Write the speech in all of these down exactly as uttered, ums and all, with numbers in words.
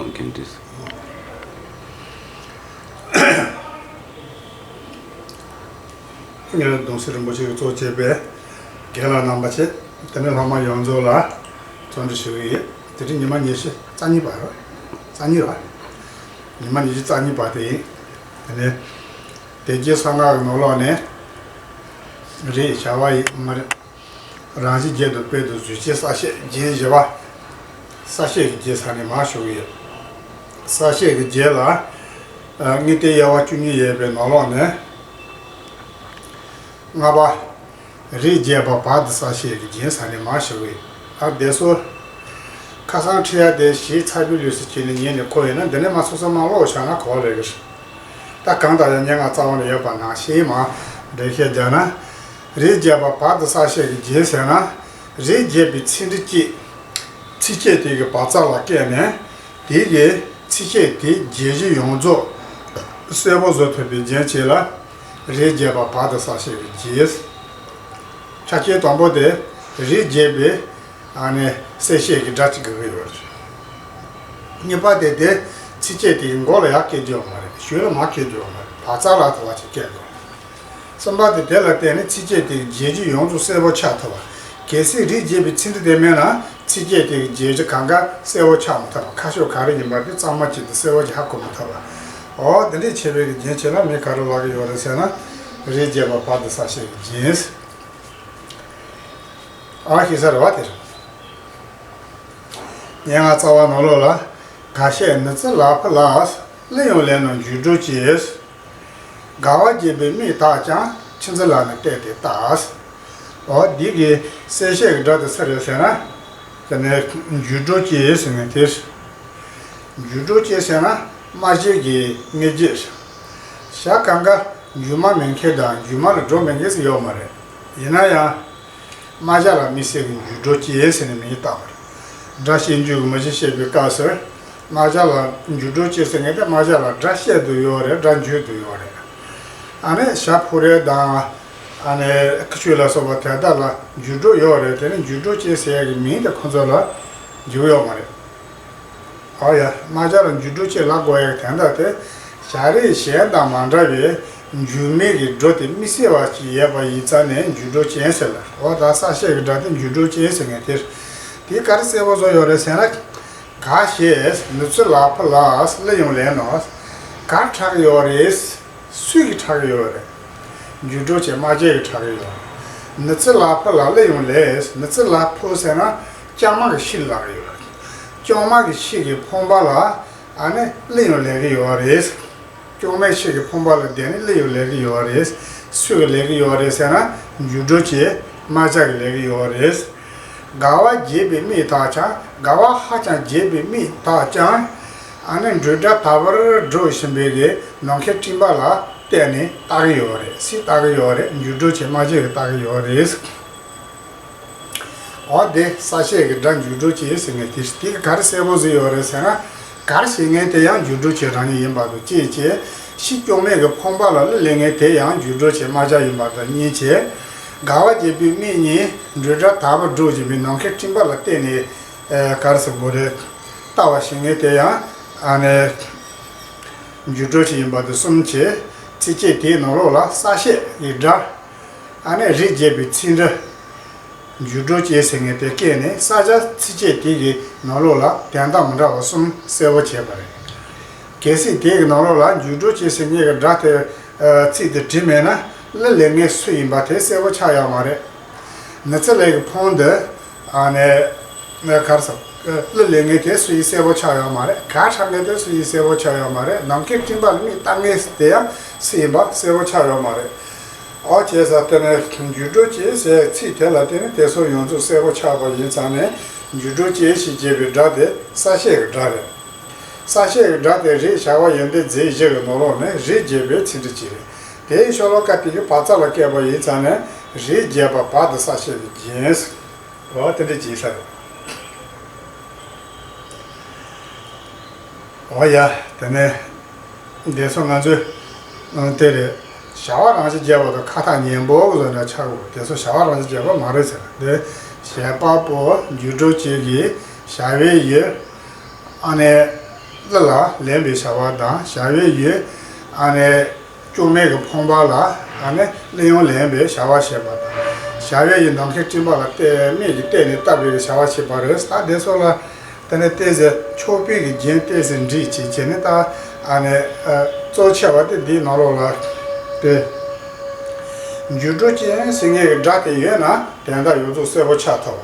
རྒན་དྲིས། ངས་གདུང་སྲས་རིན་པོ་ཆེ་གིས་གཙོ་བྱས་པའི་རྒན་ལགས་རྣམ་པ་ཆེ། དེ་ནས་སློབ་མ་ཡོངས་རྫོགས་ལ་བརྩོན་འགྲུས་ཞུ་གི་ཡིན། དེ་རིང་ཉི་མ་ཉི་ཤུ་རྩ་གཉིས་པ་རེད། རྩ་གཉིས་རེད། ཉི་མ་ཉི་ཤུ་རྩ་གཉིས་པ་དེ་ཡིན། དེ་ནས་དེ་རྗེས་གསང་སྔགས་ཀྱི་ནང་ལོགས་ནས་རེད། བྱ་བ་ཡིན་མ་རེད། རང་བཞིན་གྱིས་དང་དཔལ་དུ་གཟུགས་ཅན་གསལ་བཤད་རྒྱན་བཞི་པ། གསལ་བཤད་ཀྱི་རྒྱན་ཟེར་ནས་མར་ཞུ་གི་ཡོད། གསལ་བཤད་ཀྱི་རྒྱན་ལ་ཨ་དངོས་བསྟན་དབྱེ་བ་བཅུ་གཉིས་ཡོད་པའི་ནང་ལོགས་ནས་ལྔ་པ། རིགས་བརྒྱད་པ་བར་དུ་གསལ་བཤད་ཀྱི་རྒྱན་ཟེར་ནས་མར་ཞུ་གི་ཡོད། ཨ་དེ་ཚོ་ཁ་སང་ཁྲིད་ཡ་དེ་གཞི་ཚ་བའི་ལུས་སུ་བྱས་ནས་ཉན་ནས་གོ་ཡོད་ན། འདི་ནས་མར་སོ་སོ་མར་ཀློག་བཞག་ན་གོ་བ་ལེགས་གི་རེད། ད་གང་ལྟར་ཡང་སྙན་ངག་རྩ་བ་ནས་ཡོད་པ་ནང་བཞིན་མར་འགྲེལ་བཤད་རྒྱག་ན། རིགས་བརྒྱད་པ་བར་དུ་གསལ་བཤད་ཀྱི་རྒྱན་ཟེར་ན། རིགས་བརྒྱད་པའི་ཚིག་འབྲུ་གཅིག་ཚིགས་བཅད་དེ་གི་བག་ཚ་ལ་བཀལ་ནས། དེ་གི་ཚིགས་བཅད་དེ་རྒྱན་གཞི་ཡོངས་རྫོགས་གསལ་པོ་བཟོ་ཐུབ་པའི་རྒྱན་བྱས་ལ། རིགས་བརྒྱད་པ་བར་དུ་གསལ་བཤད་ཀྱི་རྒྱན། ཆ་རྐྱེན་དང་པོ་དེ་རིགས་བརྒྱད་པའི་ཨ་ནི་གསལ་བཤད་ཀྱི་སྒྲ་གཅིག་དགོས་ཀྱི་ཡོད་རེད། གཉིས་པ་དེ་དེ་ཚིགས་བཅད་དེའི་མགོ་ལ་ཡར་བཀལ་རྒྱུ་ཡོད་མ་རེད། གཞུག་ལ་མར་བཀལ་རྒྱུ་ཡོད་མ་རེད། བག་ཚ་ལ་དུ་བ་ཅིག་བཀལ་དགོས། གསུམ་པ་དེ་དེ་ལ་བརྟེན་ནས་ཚིགས་བཅད་དེའི་རྒྱན་གཞི་ཡོངས་རྫོགས་གསལ་པོ་ཆགས་ཐུབ་པ། གལ་སྲིད་རིགས་བརྒྱད་པའི་ཚིག་འབྲུ་དེ་མེད་ན་ཚིགས་བཅད་དེའི་རྒྱན་གཞི་གང་ག་གསལ་པོ་ཆགས་མི་ཐུབ་པ། ཁ་ཕྱོགས་ག་རེ་ཡིན་པ་དེ་གཙང་མ་གཅིག་ཏུ་གསལ་པོ་ཅིག་ཧ་གོ་མི་ཐུབ་པ། འོ་དེ་འདྲའི་ཆེ་བའི་རྒྱན་བྱས་ན་མི་ག་རེ་ལབ་ཀྱི་ཡོད་རེད་ཟེར་ན། རིགས་བརྒྱད་པ་བར་དུ་གསལ་བཤད་ཀྱི་རྒྱན། ཨ་ཤེས་ས་རེད་བ་དེ་རེད། སྙན་ངག་རྩ་བ་ནང་ལོགས་ལ། འགའ་ཤས་ནི་ཙི་ལ་ཕུ་ལ། གླུ་ཡང་ལེན་ནོ་འཇུག་སྒྲོ་གཅེས། དགའ་བ་བརྒྱད་པའི་མིག་དག་ཀྱང་། ཁྱི་མཛེས་ལ་ནི་བལྟས་ཏེ་ལྟ། འོ་འདི་གི་གསལ་བཤད་ཀྱི་སྒྲ་དེ་སུ་རེད་ཟེར་ན། དེ་ནས་འཇུག་སྒྲོ་གཅེས་ཟེར་མཁན་དེ། འཇུག་སྒྲོ་གཅེས་ཟེར་ན་སྨྲ་བྱེད་ཀྱི་དངོས་རྗེས། ཞག་གང་ག་འཇུག་མ་མེད་མཁན་དང་འཇུག་མ་ལ་སྒྲོ་མེད་མཁན་ཟེར་ཡོད་མ་རེད། ཡིན་ན་ཡང་། རྨ་བྱ་ལ་དམིགས་བསལ་གྱི་འཇུག་སྒྲོ་གཅེས་ཟེར་ནས་མིང་བཏགས་པ་རེད། སྒྲ་བཤད་འཇུག་གི་མུ་བཞི་བཤད་པའི་སྐབས་སུ། རྨ་བྱ་ལ་འཇུག་སྒྲོ་གཅེས་ཟེར་མཁན་དེ་རྨ་བྱ་ལ་སྒྲ་བཤད་དུ་ཡོད་རེད། སྒྲ་འཇུག་ཏུ་ཡོད་རེད། ཨ་ནི་བྱ་ཕོ་རེ་དང་། ཨ་ནི་ཁི་ཆོས་ལ་སོགས་པ་དེ་དག་ལ་འཇུག་སྒྲོ་ཡོད་རེད། དེ་ནི་འཇུག་སྒྲོ་གཅེས་ཟེར་ཡ་གི་མིང་དེ་ཁོ་ཚོ་ལ་འཇུག་ཡོད་མ་རེད། འོ་ཡ། རྨ་བྱ་ལ་འཇུག་སྒྲོ་གཅེས་ལབ་དགོས་ཡག་དོན་དག་དེ། བྱ་རིགས་གཞན་དང་མ་འདྲ་བའི་འཇུག་མེད་ཀྱི་སྒྲོ་དེ་དམིགས་བསལ་བ་ཞིག་ཡོད་པ་ཡིན་ཙང་ནས་འཇུག་སྒྲོ་ཅན་ཟེར་ལ། འོ་ད་གསལ་བཤད་ཀྱི་སྒྲ་དེ་འཇུག་སྒྲོ་ཅན་ཟེར་མཁན་དེ། དེ་ག་རེ་གསལ་པོ་བཟོ་ཡོད་རེད་ཟེར་ན། འགའ་ཞིག་ནི་ཙི་ལ་ཕུ་ལ་གླུ་ཡང་ལེན་ནོ། ག་རེ་འཁྲབ་ཀྱི་ཡོད་རེད། སུས་ཀྱིས་འཁྲབ་ཀྱི་ཡོད་རེད། འཇུག་སྒྲོ་ཅན་རྨ་བྱ་གིས་འཁྲབ་ཀྱི་ཡོད་རེད། ནི་ཙི་ལ་ཕུ་ལ་གླུ་ཡང་ལེན། ནི་ཙི་ལ་ཕུ་ཟེར་ན་ལྕང་མ་གི་ཤིང་ལབ་ཀྱི་ཡོད་རེད། ལྕང་མ་གི་ཤིང་གི་ཕོང་པ་ལ་ཨ་ནི་གླུ་ཡང་ལེན་གྱི་ཡོད་རེད། ལྕང་མའི་ཤིང་གི་ཕོང་པ་ལ་བསྡད་ནས་གླུ་ཡང་ལེན་གྱི་ཡོད་རེད། སུས་ལེན་གྱི་ཡོད་རེད་ཟེར་ན་འཇུག་སྒྲོ་ཅན་རྨ་བྱ་གིས་ལེན་གྱི་ཡོད་རེད། དགའ་བ་རྒྱས་པའི་མིག་དག་ཀྱང་། དགའ་བ་ཧ་ཅང་རྒྱས་པའི་མིག་དག་ཀྱང་། ཨ་ནི་འབྲུ་སྒྲ་དལ་བུར་སྒྲོག་བཞིན་པའི་གི་ནམ་མཁའི་སྤྲིན་པ་ལ་བལྟས་ནས་ལྟ་གི་ཡོད་རེད། སུས་ལྟ་གི་ཡོད་རེད། འཇུག་སྒྲོ་ཅན་རྨ་བྱ་གིས་ལྟ་གི་ཡོད་རེད། འོ་དེ་གསལ་བཤད་ཀྱི་སྒྲ་འཇུག་སྒྲོ་ཅན་ཟེར་མཁན་དེ། དེ་ག་རེ་གསལ་པོ་བཟོས་ཡོད་རེད་ཟེར་ན། ག་རེ་བྱེད་མཁན་དེ་ཡང་འཇུག་སྒྲོ་ཅན་རང་ཉིད་ཡིན་པ་དང་གཅིག་བྱས། ཤིང་ལྕང་མའི་གི་ཕོང་པ་ལ་གླུ་ལེན་མཁན་དེ་ཡང་འཇུག་སྒྲོ་ཅན་རྨ་བྱ་ཡིན་པ་དང་གཉིས་བྱས། དགའ་བ་རྒྱས་པའི་མིག་གཉིས་འབྲུ་སྒྲ་དལ་བུར་སྒྲོག་བཞིན་པའི་ནམ་མཁའི་སྤྲིན་པ་ལ་བལྟས་ནས། ཨ་ག་རེ་ཟེར་དགོས་རེད། ལྟ་བ་བྱེད་མཁན་དེ་ཡང་ཨ་ནི་འཇུག་སྒྲོ་ཅན་ཡིན་པ་དང་གསུམ་བྱས། ཚིགས་བཅད་དེའི་ནང་ལོགས་ལ་གསལ་བཤད་ཀྱི་སྒྲ། ཨ་ནི་རིགས་བརྒྱད་པའི་ཚིག་འབྲུ། འཇུག་སྒྲོ་ཅན་ཟེར་མཁན་དེ་བཀལ་ནས་གསལ་བྱ་ཚིགས་བཅད་དེ་གི་ནང་ལོགས་ལ་དོན་དག་མི་འདྲ་བ་གསུམ་གསལ་པོ་བྱས་པ་རེད། གལ་སྲིད་དེ་གི་ནང་ལོགས་ལ་འཇུག་སྒྲོ་ཅན་ཟེར་མཁན་གྱི་སྒྲ་དེ། ཨ་ཚིག་དེ་བྲིས་མེད་ན་གླུ་ལེན་མཁན་སུ་ཡིན་པ་དེ་གསལ་པོ་ཆགས་ཡོད་མ་རེད། ནི་ཙི་ལ་གི་ཕོང་འདི། ཨ་ནི་ག་རེ་ཟེར། གླུ་ལེན་མཁན་དེ་སུ་ཡིན་གསལ་པོ་ཆགས་ཡོད་མ་རེད། གར་འཁྲབ་མཁན་དེ་སུ་ཡིན་གསལ་པོ་ཆགས་ཡོད་མ་རེད། ནམ་མཁའི་སྤྲིན་པ་ལ་མིག་ལྟ་མཁན་དེ་ཡང་སུ་ཡིན་པ་གསལ་པོ་ཆགས་ཡོད་མ་རེད། འོ་བྱས་ཙང་དེ་ནས་འཇུག་སྒྲོ་ཅན་ཟེར་ཚིག་དེ་ལ་བརྟེན་ནས་དེ་ཚོ་ཡོངས་རྫོགས་གསལ་པོ་ཆགས་པ་ཡིན་ཙང་ནས། འཇུག་སྒྲོ་ཅན་ཞེས་བྱ་བའི་སྒྲ་དེ་གསལ་བཤད་ཀྱི་སྒྲ་རེད། གསལ་བཤད་ཀྱི་སྒྲ་དེ་རེད། བྱ་བ་ཡོན་ཏན་རྫས་བཞི་གི་ནང་ལོགས་ནས་རིགས་བརྒྱད་པའི་ཚིག་འབྲུ་གཅིག་རེད། དེའི་ཤོ་ལོ་ཀ་དེ་གི་བག་ཚ་ལ་བཀལ་བ་ཡིན་ཙང་ནས་རིགས་བརྒྱད་པ་བར་དུ་གསལ་བཤད་ཀྱི་རྒྱན། འོ་དེ་འདྲ་བྱས་ས་རེད། འོ་ཡ། དེ་ནས་འདི་ཚོ་ང་ཚོས་ཨང་དེ་རེད། བྱ་བ་རང་བཞིན་བརྗོད་པ་དང་ཁ་བཏགས་གཉེན་པོ་བཟོ་འདྲ་ཆགས་དགོས། དེ་ཚོ་བྱ་བ་རང་བཞིན་བརྗོད་པ་མ་རེད་ཟེར། འདི་བྱེད་པ་པོ། འཇུག་སྒྲོ་ཅན་གྱི་བྱ་བའི་ཡུལ། ཨ་ནི་ ལ་ལེན་པའི་བྱ་བ་དང་། བྱ་བའི་ཡུལ་ཨ་ནི་སྐྱུག་མེད་ཀྱི་ཕོངས་པ་ལ་ཨ་ནི་གླུ་དབྱངས་ལེན་པའི་བྱ་བ་བྱེད་པ་དང་། བྱ་བའི་ཡུལ་ནམ་མཁའི་སྤྲིན་པ་ལ་བལྟས། མིག་གིས་བལྟས་ནས་བལྟ་བའི་བྱ་བ་བྱེད་པ་རེད། ད་དེ་ཚོ་ལ་དེ་ནས་ཏོག་ཙམ་ཕྱོགས་པའི་གི་རྒྱན་ཏོག་ཙམ་འབྲི་བྱས་བྱས་ནས། ད་ཨ་ནི་ཨ་གཙོ་ཆེ་བ་དེ་འདིའི་ནང་ལོགས་ལ་དེ། འགྱུར་འགྲོ་ཅན་ཟེར་མཁན་གྱི་སྒྲ་དེ་ཡོད་ན་དོན་དག་ཡོངས་རྫོགས་གསལ་པོ་ཆགས་ཐུབ་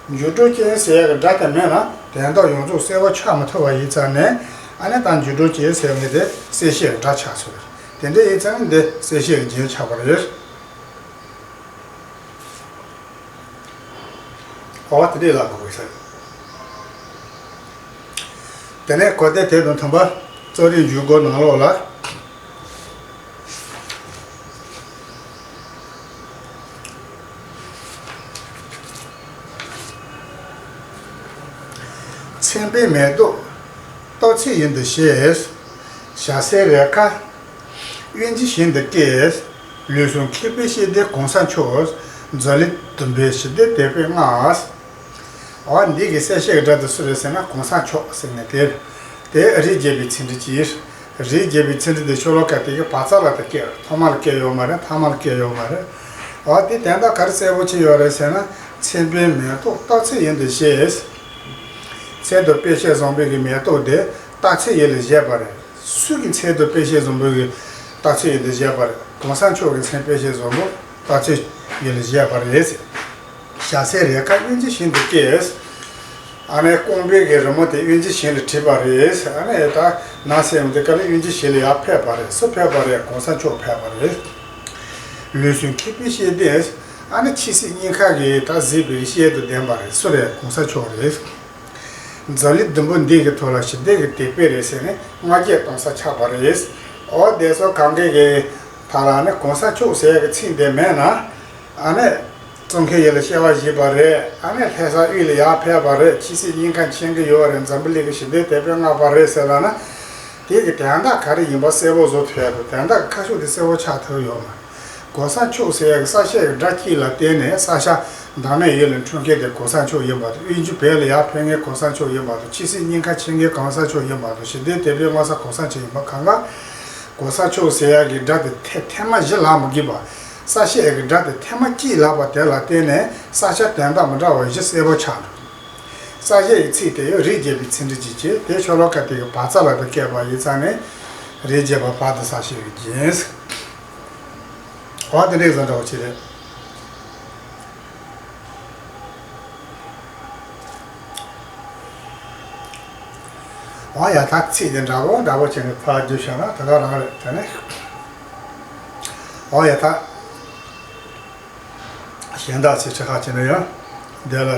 པ། འགྱུར་འགྲོ་ཅན་ཟེར་ཡག་གི་སྒྲ་དེ་མེད་ན་དོན་དག་ཡོངས་རྫོགས་གསལ་པོ་ཆགས་མི་ཐུབ་པ་ཡིན་ཙང་ནས། ཨ་ནི་ད་འགྱུར་འགྲོ་ཅན་ཟེར་མཁན་དེ་གསལ་བཤད་ཀྱི་སྒྲ་ཆགས་ཚུལ་རེད། དེ་འདྲ་ཡིན་ཙང་འདི་གསལ་བཤད་ཀྱི་རྒྱན་ཆགས་པ་རེད། འོ་དེ་འདྲའི་ལ་གོ་དགོས་ཟེར། དེ་ནས་གོ་བདེ་དེབ་དང་མཐུན་པ་རྩོམ་རིག་འཇུག་སྒོ་ནང་ལོགས་ལ། མཚན་དཔེའི་མེ་ཏོག་རྟག་ཚིག་ཡིན་དུ་བཞེད། བྱ་སའི་རེ་ཁ་དབྱིན་ཇི་བཞིན་དུ་བཀོད། ལུས་ཟུངས་མཁས་པའི་ཤེས་ལྡན་གོང་ས་མཆོག། མཛའ་ལུས་དུམ་བུའི་ཞི་བདེ་དད་པས་བསྔགས། འོ་འདི་གི་གསལ་བཤད་ཀྱི་སྒྲ་དེ་སུ་རེད་ཟེར་ན་གོང་ས་མཆོག་ཟེར་ནས་དེ། དེ་རིགས་བརྒྱད་པའི་ཚིག་འབྲུ་གཅིག། རིགས་བརྒྱད་པའི་ཚིག་འབྲུ་དེ་ཤོ་ལོ་ཀ་དེ་གི་བར་རྩ་ལ་དེ་བཀོད། ཐོག་མ་ལ་བཀོད་ཡོད་མ་རེད། ཐ་མ་ལ་བཀོད་ཡོད་མ་རེད། འོ་དེ་དོན་དག་ག་རེ་གསལ་པོ་ཅིག་ཡོད་རེད་ཟེར་ན། མཚན་དཔེའི་མེ་ཏོག་རྟག་ཚིག་ཡིན་དུ་བཞེད། ཚལ་དུ་དཔེ་བྱད་བཟང་པོའི་གི་མེ་ཏོག་དེ་རྟག་ཚིག་ཡིན་ལ་བཞེད་པ་རེད། སུ་གི་མཚན་དུ་དཔེ་བྱད་བཟང་པོའི་གི་རྟག་ཚིག་ཡིན་དུ་བཞེད་པ་རེད། གོང་ས་མཆོག་གི་མཚན་དཔེ་བྱད་བཟང་པོ་རྟག་ཚིག་ཡིན་ལ་བཞེད་པ་རེད་ཟེར། བྱ་སའི་རེ་ཁ་དབྱིན་ཇི་བཞིན་དུ་བཀོད། ཨ་ནི་རྐང་པའི་གི་རི་མོ་དེ་དབྱིན་ཇི་བཞིན་ལ་བྲིས་པ་རེད། ཨ་ནི་ད་ན་སེམས་དེ་ག་ལ་དབྱིན་ཇི་བཞིན་ལ་ཡར་ཕེབས་པ་རེད། སུ་ཕེབས་པ་རེད། གོང་ས་མཆོག་ཕེབས་པ་རེད། ལུས་ཟུངས་མཁས་པའི་ཤེས་ལྡན། ཨ་ནི་ཕྱི་སྲིད་གཉིས་ཀ་གི་ད་གཟིགས་པའི་ཤེས་དང་ལྡན་པ་རེད། སུ་རེད། གོང་ས་མཆོག་རེད། མཛའ་ལུས་དུམ་བུ་འདི་གི་ཐོག་ལ་ཞི་བདེ་གི་དད་པས་རེད་ཟེར་ནས་བསྔགས་བརྗོད་གཏོང་ས་ཆགས་པ་རེད། འོ་དེ་ཚོ་གང་གི་གི་ཐ་ལ་ནི་གོང་ས་མཆོག་ཟེར་ཡག་གི་ཚིག་འདི་མེད་ན། ཨ་ནི་གཙོ་འཁོར་ཡིད་ལ་སྐྱེ་བ་བཞེས་པ་རེད། ཨ་ནི་ལྷ་ས་དབུས་ལ་ཡར་ཕེབས་པ་རེད། ཕྱི་སྲིད་གཉིས་ཀ་མཁྱེན་གྱི་ཡོད་རེད། འཛམ་བུ་གླིང་གི་ཞི་བདེ་དད་པས་བསྔགས་པ་རེད་ཟེར་ལ་ན། དེ་གི་དོན་དག་ག་རེ་ཡིན་པ་གསལ་པོ་བཟོ་ཐུབ་ཡག་དང་། དོན་དག་གི་ཁ་ཕྱོགས་དེ་གསལ་པོ་ཆགས་ཐུབ་ཡོད་མ་རེད། གོང་ས་མཆོག་ཟེར་ཡག་གི་གསལ་བཤད་ཀྱི་སྒྲ་གཅིག་ལ་བརྟེན་ནས་ས་སྐྱ་བདག་མེད་ཡིད་ལ་འཕྲོད་མཁན་དེ་གོང་ས་མཆོག་ཡིན་པ་དང་། དབུས་འཇུག་བོད་ལ་ཡར་ཕེབས་མཁན་གོང་ས་མཆོག་ཡིན་པ་དང་། ཕྱི་སྲིད་གཉིས་ཀ་མཁྱེན་མཁན་གོང་ས་མཆོག་ཡིན་པ་དང་། ཞི་བདེ་དད་པས་བསྔགས་ས་གོང་ས་མཆོག་ཡིན་པ། གང་ག་གོང་ས་མཆོག་ཟེར་ཡག་གི་སྒྲ་དེ་ཐེ་ཐེངས་མ་བཞི་ལབ་མི་དགོས་པ། གསལ་བཤད་ཀྱི་སྒྲ་དེ་ཐེངས་མ་གཅིག་ལབ་པ་དེ་ལ་བརྟེན་ནས་ས་སྐྱ་དོན་དག་མི་འདྲ་བ་བཞི་གསལ་པོ་ཆགས་འདུག། གསལ་བཤད་ཀྱི་ཚིག་དེ་ཡང་རིགས་བརྒྱད་པའི་ཚིག་འབྲུ་གཅིག་བྱས། དེ་ཤོ་ལོ་ཀ་དེ་གི་བར་རྩ་ལ་དེ་བཀོད་པ་ཡིན་ཙང་ནས་རིགས་བརྒྱད་པ་བར་དུ་གསལ་བཤད་ཀྱི་རྒྱན། འོ་དེ་འདྲའི་བཟོ་འདྲ་བ་ཅིག་རེད། འོ་ཡ་ད་ཚིག་དེ་འདྲ་པོ་འདྲ་པོ་བྱས་ནས་ཕར་བསྒྱུར་བྱས་ན་དེ་ག་རང་རེད། དེ་ནས་འོ་ཡ་ད། གཞན་དག་ཚིག་ཁྲི་ཁ་བྱས་ན་ཡང་འདི་ལ་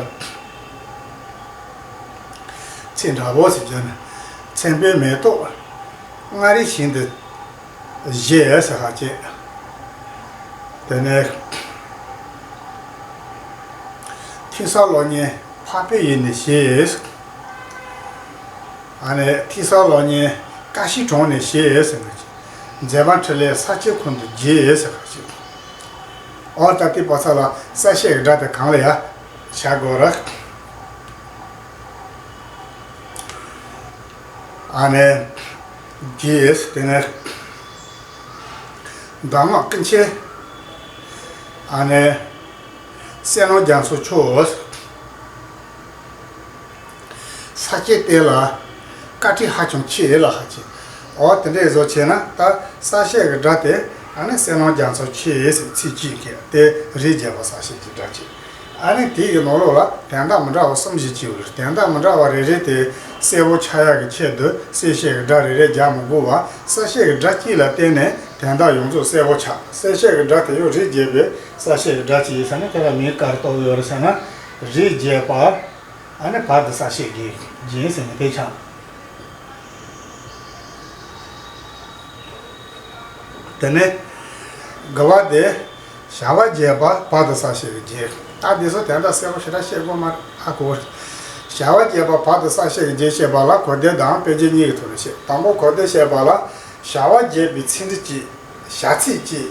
ཚིག་འདྲ་པོ་ཟེར་གྱི་ནི། མཚན་དཔེའི་མེ་ཏོག་མངའ་རིས་ཞིང་དུ་བཞད་ཟེར་ཁ་བྱས། དེ་ནས་ཐོས་བསམ་གློག་བརྙན་འཕགས་པའི་ཡུལ་ནས་བཞད། ཨ་ནི་ཐོས་བསམ་གློག་བརྙན་ཀ་ཤི་གྲོང་ནས་བཞད་ཟེར་ནས། མཛད་པ་འཕྲིན་ལས་ས་སྐྱའི་ཁོངས་སུ་རྒྱས་ཟེར་ཁ་ཅིག། འོ་ད་དེ་པ་ས་ལ་གསལ་བཤད་ཀྱི་སྒྲ་དེ་གང་ལ་ཡ་བྱ་དགོས་ར། ཨ་ནི་རྒྱས། དེ་ནས་གདམས་ངག་ཀུན་མཁྱེན། ཨ་ནི་སེམས་ནང་རྒྱ་མཚོ་མཆོག། ས་སྐྱའི་རྟེན་ལ་བཀའ་དྲིན་ཧ་ཅང་ཆེ་ལ་ཧ་ཅང་། འོ་དེ་འདྲའི་བཟོ་བྱས་ན་ད་གསལ་བཤད་ཀྱི་སྒྲ་དེ་ཨ་ནི་སེམས་ནང་རྒྱ་མཚོ་མཆོག་ཟེར་ཚིག་གཅིག་གིས་དེ་རིགས་བརྒྱད་པ་གསལ་བཤད་ཀྱི་སྒྲ་གཅིག། ཨ་ནི་དེ་ཡི་ནང་ལོགས་ལ་དོན་དག་མི་འདྲ་བ་གསུམ་ཞིག་བྱས་ཡོད་རེད། དོན་དག་མི་འདྲ་བ་རེ་རེ་དེ་གསལ་པོ་ཆགས་ཡག་གི་ཆེད་དུ་གསལ་བཤད་ཀྱི་སྒྲ་རེ་རེ་རྒྱག་མི་དགོས་པ། གསལ་བཤད་ཀྱི་སྒྲ་གཅིག་ལ་བརྟེན་ནས་དོན་དག་ཡོངས་རྫོགས་གསལ་པོ་ཆགས། གསལ་བཤད་ཀྱི་སྒྲ་དེ་ཡང་རིགས་བརྒྱད་པའི་གསལ་བཤད་ཀྱི་སྒྲ་གཅིག་ཡིན་ས་ན། དེ་ལ་མིང་ག་རེ་བཏགས་ཡོད་རེད་ཟེར་ན། རིགས་བརྒྱད་པ། ཨ་ནི་བར་དུ་གསལ་བཤད་ཀྱི་རྒྱན་ཟེར་ནས་དེ་ཆགས། དེ་ནས་དགུ་པ་དེ་བྱ་བ་རྒྱས་པ་བར་དུ་གསལ་བཤད་ཀྱི་རྒྱན། ད་འདི་ཚོ་དོན་དག་གསལ་པོ་ཞེ་དྲག་བཤད་དགོས་མ་རེད། ཨ་གོ། བྱ་བ་རྒྱས་པ་བར་དུ་གསལ་བཤད་ཀྱི་རྒྱན་བཤད་པ་ལ་གོ་བདེ་དང་དཔེ་རྒྱན་གཉིས་ཀྱི་ཐོག་ནས་བཤད། དང་པོ་གོ་བདེ་བཤད་པ་ལ་བྱ་བ་རྒྱས་པའི་ཚིག་འབྲུ་གཅིག། བྱ་ཚིག་གཅིག།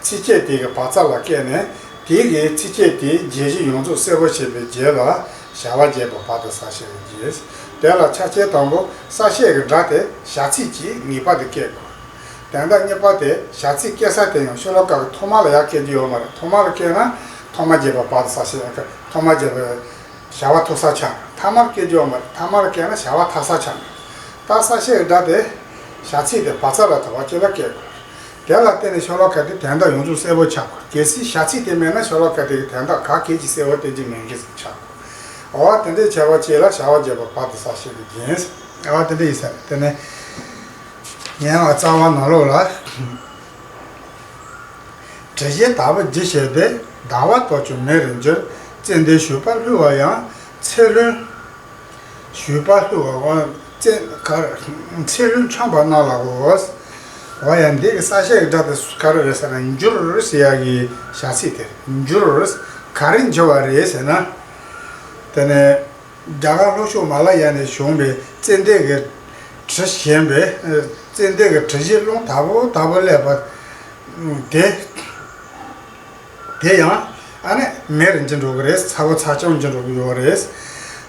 ཚིགས་བཅད་དེ་གི་བར་རྩ་ལ་བཀོད་ནས་དེ་གི་ཚིགས་བཅད་དེའི་རྒྱན་གཞི་ཡོངས་རྫོགས་གསལ་པོ་བྱེད་པའི་རྒྱན་ལ་བྱ་བ་རྒྱས་པ་བར་དུ་གསལ་བཤད་ཀྱི་རྒྱན། དེ་ལ་ཆ་ཤས་དང་པོ་གསལ་བཤད་ཀྱི་སྒྲ་དེ་བྱ་ཚིག་གི་ངེས་པ་དེ་སྐྱེ་དགོས། དོན་དག་གཉིས་པ་དེ་བྱ་ཚིག་སྐྱེ་ས་དེ་ཡང་ཤོ་ལོ་ཀ་གི་ཐོག་མ་ལ་ཡང་སྐྱེ་རྒྱུ་ཡོད་མ་རེད། ཐོག་མ་ལ་སྐྱེ་ན་ཐོག་མ་བརྒྱད་པ་བར་དུ་གསལ་བཤད། ཐོག་མ་བརྒྱད་པ་བྱ་བ་ཐུག་ས་ཆགས། ཐ་མར་སྐྱེ་རྒྱུ་ཡོད་མ་རེད། ཐ་མར་སྐྱེ་ན་བྱ་བ་ཐག་ས་ཆགས། ད་གསལ་བཤད་ཀྱི་སྒྲ་དེ་བྱ་ཚིག་དེ་བ་ཚ་ལ་དང་པོ་སྐྱེ་ལ་སྐྱེ་དགོས། དེ་ལ་བརྟེན་ནས་ཤོ་ལོ་ཀ་དེ་དོན་དག་ཡོངས་རྫོགས་གསལ་པོ་ཆགས་དགོས། གལ་སྲིད་བྱ་ཚིག་དེ་མེད་ན་ཤོ་ལོ་ཀ་དེ་གི་དོན་དག་ག་གེ་ཅིག་གསལ་པོ་བསྟན་གྱི་མེད་མཁན་ཞིག་ཆགས་དགོས། འོ་དེ་འདྲའི་ཁྱད་པར་ཅིག་ལ་བྱ་བ་བརྒྱད་པ་བར་དུ་གསལ་བཤད་ཀྱི་རྒྱན། འོ་དེ་འདྲ་ཡིན་ས་རེད། དེ་ནས་ཉེ་བ་རྩ་བ་ནང་ལོགས་ལ། དྲི་བཞི་ལྟ་བུ་རྒྱུ་བྱས་ཏེ། ཟླ་བ་ལྟོགས་ཀྱང་མེ་རུ་འགྱུར། ཙན་དན་བྱུག་པས་བསླུ་བ་ཡང་། ཚེ་ལྷུན། བྱུག་པས་བསླུ་བ་ཡང་། ཙན་ག་རེ། ཚེ་ལྷུན་ཁྲམ་པ་རྣམས་ལའོ། འོ་ཡ། འདི་གི་གསལ་བཤད་ཀྱི་སྒྲ་དེ་ག་རེ་རེད་ཟེར་ན། འགྱུར་ཟེར་ཡ་གི་བྱ་ཚིག་དེ་རེད། འགྱུར། ག་རེ་འགྱུར་བ་རེད་ཟེར་ན། དེ་ནས་རྒྱ་གར་ལྷོ་ཕྱོགས་མ་ལ་ཡ་ནས་བྱུང་བའི་ཙན་དན་གྱི་དྲི་ཞིམ་པའི། ཙན་དན་གྱི་དྲི་ཞིམ་རླུང་དལ་པོ་དལ་པོ་སླེབས་པ་དེ། དེ་ཡང་ཨ་ནི་མེ་རུ་འགྱུར་འགྲོ་གི་རེད། ཚ་བོ་ཚ་གྱང་འགྱུར་འགྲོ་གི་ཡོད་རེད།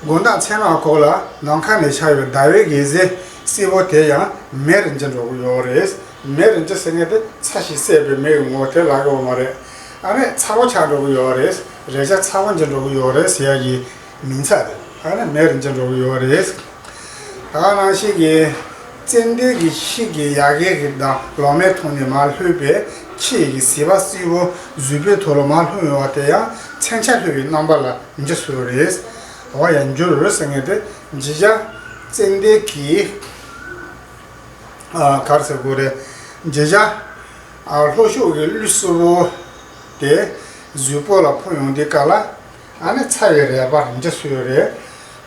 དགོང་དག་མཚན་ལ་ཁོག་ལ་ནམ་མཁའ་ནས་ཤར་བའི་ཟླ་བའི་གེགས་ཟེར་སེར་པོ་དེ་ཡང་མེ་རུ་འགྱུར་འགྲོ་གི་ཡོད་རེད། མེ་རུ་འགྱུར་ཟེར་མཁན་དེ་ཚ་ཞིང་བསྲེགས་པའི་མེ་ཡི་ངོ་བོ་དེ་ལབ་ཀྱི་ཡོད་མ་རེད། ཨ་ནི་ཚ་བོ་ཆགས་འགྲོ་གི་ཡོད་རེད། རེག་བྱ་ཚ་བོ་འགྱུར་འགྲོ་གི་ཡོད་རེད་ཟེར་ཡ་གི་མིང་ཚིག་དེ་ཨ་ནི་མེ་རུ་འགྱུར་འགྲོ་གི་ཡོད་རེད། ད་ག་ནང་བཞིན་གྱི་ཙན་དན་གྱི་ཤིང་གི་ཡལ་གའི་གི་དང་ལོ་མའི་ཐོག་ནས་མར་ལྷུང་བའི་ཁྱི་ཡི་གི་ཟིལ་པ་སེར་པོ་གཟུགས་པོའི་ཐོག་ལ་མར་ལྷུང་ཡོང་བ་དེ་ཡང་མཚོན་ཆ་ལྷུང་བའི་རྣམ་པ་ལ་འགྱུར་ཟེར་བ་རེད། འོ་ཡ། འགྱུར་ཟེར་མཁན་དེ་བྱས་ཙང་ཙན་དན་གྱི་ཨ་ག་རེ་ཟེར་དགོས་རེད། བྱས་ཙང་ཨ་ལྷོ་ཕྱོགས་ཀྱི་ཀླུ་སེར་པོ་དེ་གཟུགས་པོ་ལ་འཕུར་ཡོང་དུས་སྐབས་ལ། ཨ་ནི་ཚ་བའི་རེག་པ་རུ་འགྱུར་ཟེར་བ་རེད།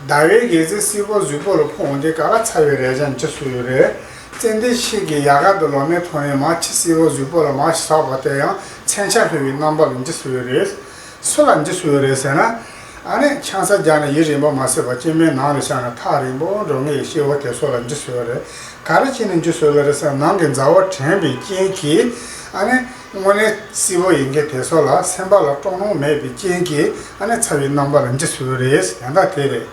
ཟླ་བའི་གེགས་ཟེར་སེར་པོ་གཟུགས་པོ་ལ་འཕུར་ཡོང་དུས་སྐབས་ལ་ཚ་བའི་རེག་བྱ་འགྱུར་ཟེར་བ་རེད། ཙན་དན་ཤིང་གི་ཡལ་ག་དང་ལོ་མའི་ཐོག་ནས་མར་ཁྱི་སེར་པོ་གཟུགས་པོ་ལ་མར་ཟགས་པ་དེ་ཡང་མཚོན་ཆ་ལྷུང་བའི་རྣམ་པ་ལ་འགྱུར་ཟེར་བ་རེད། སུ་ལ་འགྱུར་ཟེར་བ་རེད་ཟེར་ན། ཨ་ནི་ཆང་ས་རྒྱག་ནས་ཡུན་རིང་པོ་མ་བསྲེས་པར་སྐྱེས་མའི་ནང་ལ་བཞག་ན་ཐག་རིང་པོ་འགྲོ་མཁན་གྱི་སྐྱེ་བོ་དེ་ཚོ་ལ་འགྱུར་ཟེར་བ་རེད། ག་རེ་བྱས་ནས་འགྱུར་ཟེར་བ་རེད་ཟེར་ན། ནང་གི་མཛའ་བོ་དྲན་པའི་རྐྱེན་གྱིས། ཨ་ནི་དངོས་གནས་སེར་པོ་ཡིན་མཁན་དེ་ཚོ་ལ་སེམས་པ་ལ་སྤྲོ་སྣང་མེད་པའི་རྐྱེན་གྱིས། ཨ་ནི་ཚ་བའི་རྣམ་པ་ལ་འགྱུར་ཟེར་བ་རེད། ཡང་དག་དེ་རེད།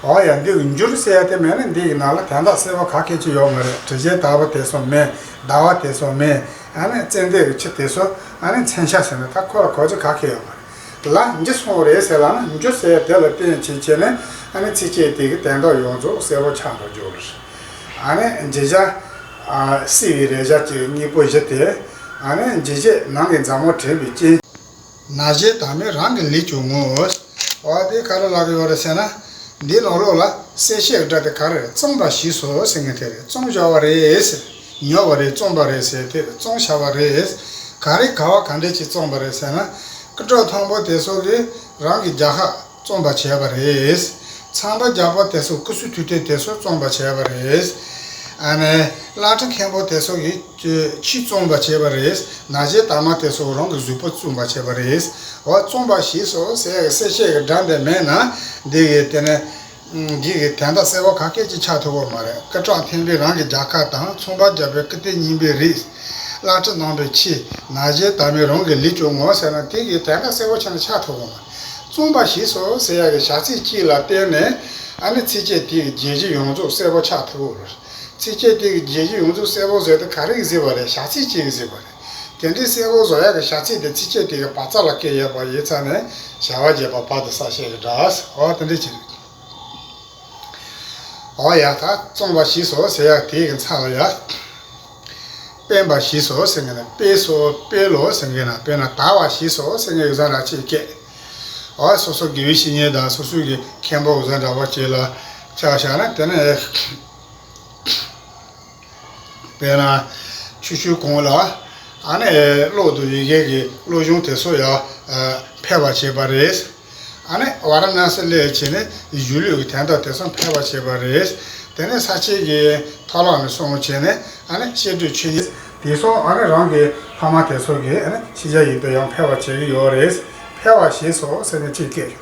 འོ་ཡ། འདི་གི་འགྱུར་ཟེར་ཡ་དེ་མེད་ན་འདི་གི་ནང་ལ་དོན་དག་གསལ་པོ་ག་གེ་ཅིག་ཡོད་མ་རེད། དྲི་ཞིམ་ལྟ་བུ་དེ་ཚོ་མེད། ཟླ་བ་དེ་ཚོ་མེད། ཨ་ནི་ཙན་དན་གྱི་ཁྱི་དེ་ཚོ། ཨ་ནི་མཚོན་ཆ་ཟེར་ན་ད་ཁོ་ལ་གོ་རྒྱུ་ག་གེ་ཡོད་མ་རེད། ལ་འགྱུར་སོང་བ་རེད་ཟེར་ལབ་ན། འགྱུར་ཟེར་ཡ་དེ་ལ་བརྟེན་བྱས་བྱས་ནས། ཨ་ནི་ཚིགས་བཅད་དེ་གི་དོན་དག་ཡོངས་རྫོགས་གསལ་པོ་ཆགས་འགྲོ་རྒྱུ་རེད། ཨ་ནི་བྱས་ཙང་ཨ་སེར་བའི་རེག་བྱ་གཅིག་གཉིས་པོ་བཞི་དེ། ཨ་ནི་བྱས་ཙང་ནང་གི་མཛའ་མོ་དྲན་པའི་རྐྱེན། ན་གཞོན་དག་མོས་རང་གི་ལུས་ཀྱང་ངོ་། འོ་དེ་ག་རེ་ལབ་ཀྱི་ཡོད་རེད་ཟེར་ན། འདིའི་ནང་ལོགས་ལ་གསལ་བཤད་ཀྱི་སྒྲ་དེ་ག་རེ་རེད། བཙོངས་པ་ཞིག་སོ་ཟེར་མཁན་དེ་རེད། བཙོངས་བཞག་པ་རེད་ཟེར། ཉོས་པ་རེད། བཙོངས་པ་རེད་ཟེར་དེ་རེད། བཙོངས་བཞག་པ་རེད། ག་རེ་ག་བ་ག་འདྲ་ཅིག་བཙོངས་པ་རེད་ཟེར་ན། སྐུ་དྲག་མཐོན་པོ་དེ་ཚོ་གིས་རང་གི་རྒྱལ་ཁབ་བཙོངས་པ་བྱས་པ་རེད། ཚངས་པ་རྒྱལ་པོ་དེ་ཚོ་སྐུ་གཟུགས་དུས་སྟོན་དེ་ཚོ་བཙོངས་པ་བྱས་པ་རེད། ཨ་ནི་བླ་བྲེ་མཁན་པོ་དེ་ཚོ་གིས་ཁྱི་བཙོངས་པ་བྱས་པ་རེད། ན་གཞོན་དག་མོ་དེ་ཚོ་རང་གི་གཟུགས་པོ་བཙོངས་པ་བྱས་པ་རེད། འོ་བཙོངས་པ་ཞིག་སོ་ཟེར་ཡ་གི་གསལ་བཤད་ཀྱི་སྒྲ་འདི་མེད་ན། འདི་གི་དེ་ནི་འདི་གི་དོན་དག་གསལ་པོ་ག་གེ་ཅིག་ཆགས་ཐུབ་ཀྱི་མ་རེད། སྐུ་དྲག་མཐོན་པོས་རང་གི་རྒྱལ་ཁབ་དང་། ཚངས་པ་རྒྱལ་པོས་སྐུ་རྟེན་བསྙེན་པའི་རིགས། བླ་བྲེ་རྣམ་པས་ཁྱི། ན་གཞོན་དག་མོས་རང་གི་ལུས་ཀྱང་ངོ་ཟེར་ན། དེ་གི་དོན་དག་གསལ་པོ་ཆགས་ན་ཆགས་ཐུབ་ཀྱི་མ་རེད། བཙོངས་པ་ཞིག་སོ་ཟེར་ཡ་གི་བྱ་ཚིག་གཅིག་ལ་བརྟེན་ནས། ཨ་ནི་ཚིགས་བཅད་དེ་གི་རྒྱན་གཞི་ཡོངས་རྫོགས་གསལ་པོ་ཆགས་ཐུབ་ཀྱི་རེད། ཚིགས་བཅད་དེ་གི་རྒྱན་གཞི་ཡོངས་རྫོགས་གསལ་པོ་ཟེར་དེ་ག་རེ་གིས་གཟིགས་པ་རེད། བྱ་ཚིག་གཅིག་གིས་གཟིགས་པ་རེད། དེ་འདྲའི་གསལ་པོ་བཟོ་ཡ་གི་བྱ་ཚིག་དེ་ཚིགས་བཅད་དེ་གི་བ་ཚ་ལ་སྐྱེས་ཡོད་པ་ཡིན་ཙང་ནས། བྱ་བ་རྒྱས་པ་བར་དུ་གསལ་བཤད་ཀྱི་སྒྲ། འོ་དེ་འདྲ་ཅིག་རེད། འོ་ཡ། ད་བཙོངས་པ་ཞིག་སོ་ཟེར་ཡ་དེ་གི་མཚམས་ལ་ཡ། དཔེན་པ་ཞིག་སོ་ཟེར་མཁན་ན། དཔེ་སོ་དཔེ་ལོ་ཟེར་མཁན་ན། དཔེར་ན་དར་བ་ཞིག་སོ་ཟེར་མཁན་ཡོད་ཙང་ར་ཅིག་སྐད། འོ་སོ་སོ་དགེ་བའི་བཤེས་གཉེན་དང་སོ་སོའི་གི་མཁན་པོ་ཡོད་ཙང་འདྲ་བ་ཅིག་ལ་ཆ་བཞག་ན། དེ་ནས་དཔེར་ན་ཆུ་ཤུལ་གོང་ལ་ཨ་ནི་གློག་དང་ཡི་གེ་གི་བློ་སྦྱོང་དེ་ཚོ་ཡང་ཕེབས་པ་བྱས་པ་རེད། ཨ་ནི་ཝཱ་ར་ཎཱ་སི་སླེབས་བྱས་ནས་གཞུང་ལུགས་ཀྱི་དོན་དག་དེ་ཚོ་ཕེབས་པ་བྱས་པ་རེད། དེ་ནས་ས་སྐྱའི་གི་མཐོ་སློབ་ནས་སོང་བྱས་ནས། ཨ་ནི་བཤད་སྒྲུབ་ཆོས་ཉིད་དེ་ཚོ་ཨ་ནི་རང་གི་ཕ་མ་དེ་ཚོ་གིས་ཨ་ནི་ཤེས་བྱ་ཡིན་པས་ཡང་ཕེབས་པ་བྱེད་ཀྱི་ཡོད་རེད། ཕེབས་པ་ཞིག་སོ་ཟེར་ནས་ཅིག་སྐད་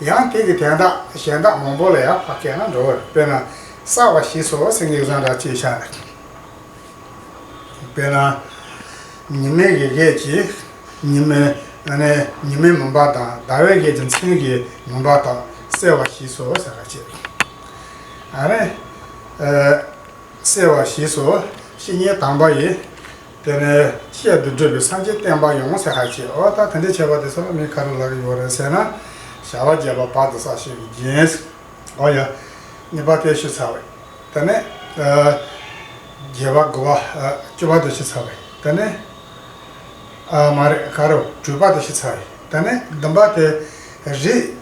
བྱུང་། ཡང་དེ་གི་དོན་དག་གཞན་དག་མང་པོ་ལ་ཡང་ཕར་སྐད་ན་འགྲོ་བ་རེད། དཔེར་ན་གསར་བ་ཞིག་སོ་ཟེར་མཁན་ཡོད་ཙང་ར་ཅིག་བཞག་ན། དཔེར་ན། ཉི་མའི་གི་གེགས་ཀྱིས་ཉི་མའི། ཨ་ནི་ཉི་མའི་མུན་པ་དང་ཟླ་བའི་གེགས་ཀྱིས་མཚན་གྱི་མུན་པ་དག་སེལ་བ་ཞིག་སོ་ཟེར་བ་བྱས། ཨ་ནི། ཨ། སེལ་བ་ཞེས་སོ། བཤེས་གཉེན་དམ་པ་ཡིས། དེ་ནས་གཤེད་དུ་བགྲོད་པའི་སངས་རྒྱས་བསྟན་པ་ཡོངས་ཟེར་ཧ་ཆེ། འོ་ད་དེ་འདྲ་བྱས་པ་དེ་ཚོ་ལ་མིང་ག་རེ་ལབ་ཀྱི་ཡོད་རེད་ཟེར་ན། བྱ་བ་བརྒྱད་པ་བར་དུ་གསལ་བཤད་ཀྱི་རྒྱན། འོ་ཡ། གཉིས་པ་དེ་ཞུས་ཚར་བས། དེ་ནས། ཨ། བརྒྱད་པ་དགུ་པ། ཨ། བཅུ་པ་དེ་ཞུས་ཚར་བས། དེ་ནས། ཨ། མ་རེད། ག་རེ། དྲུག་པ་དེ་ཞུས་ཚར་བས། དེ་ནས་བདུན་པ་དེ། རིགས་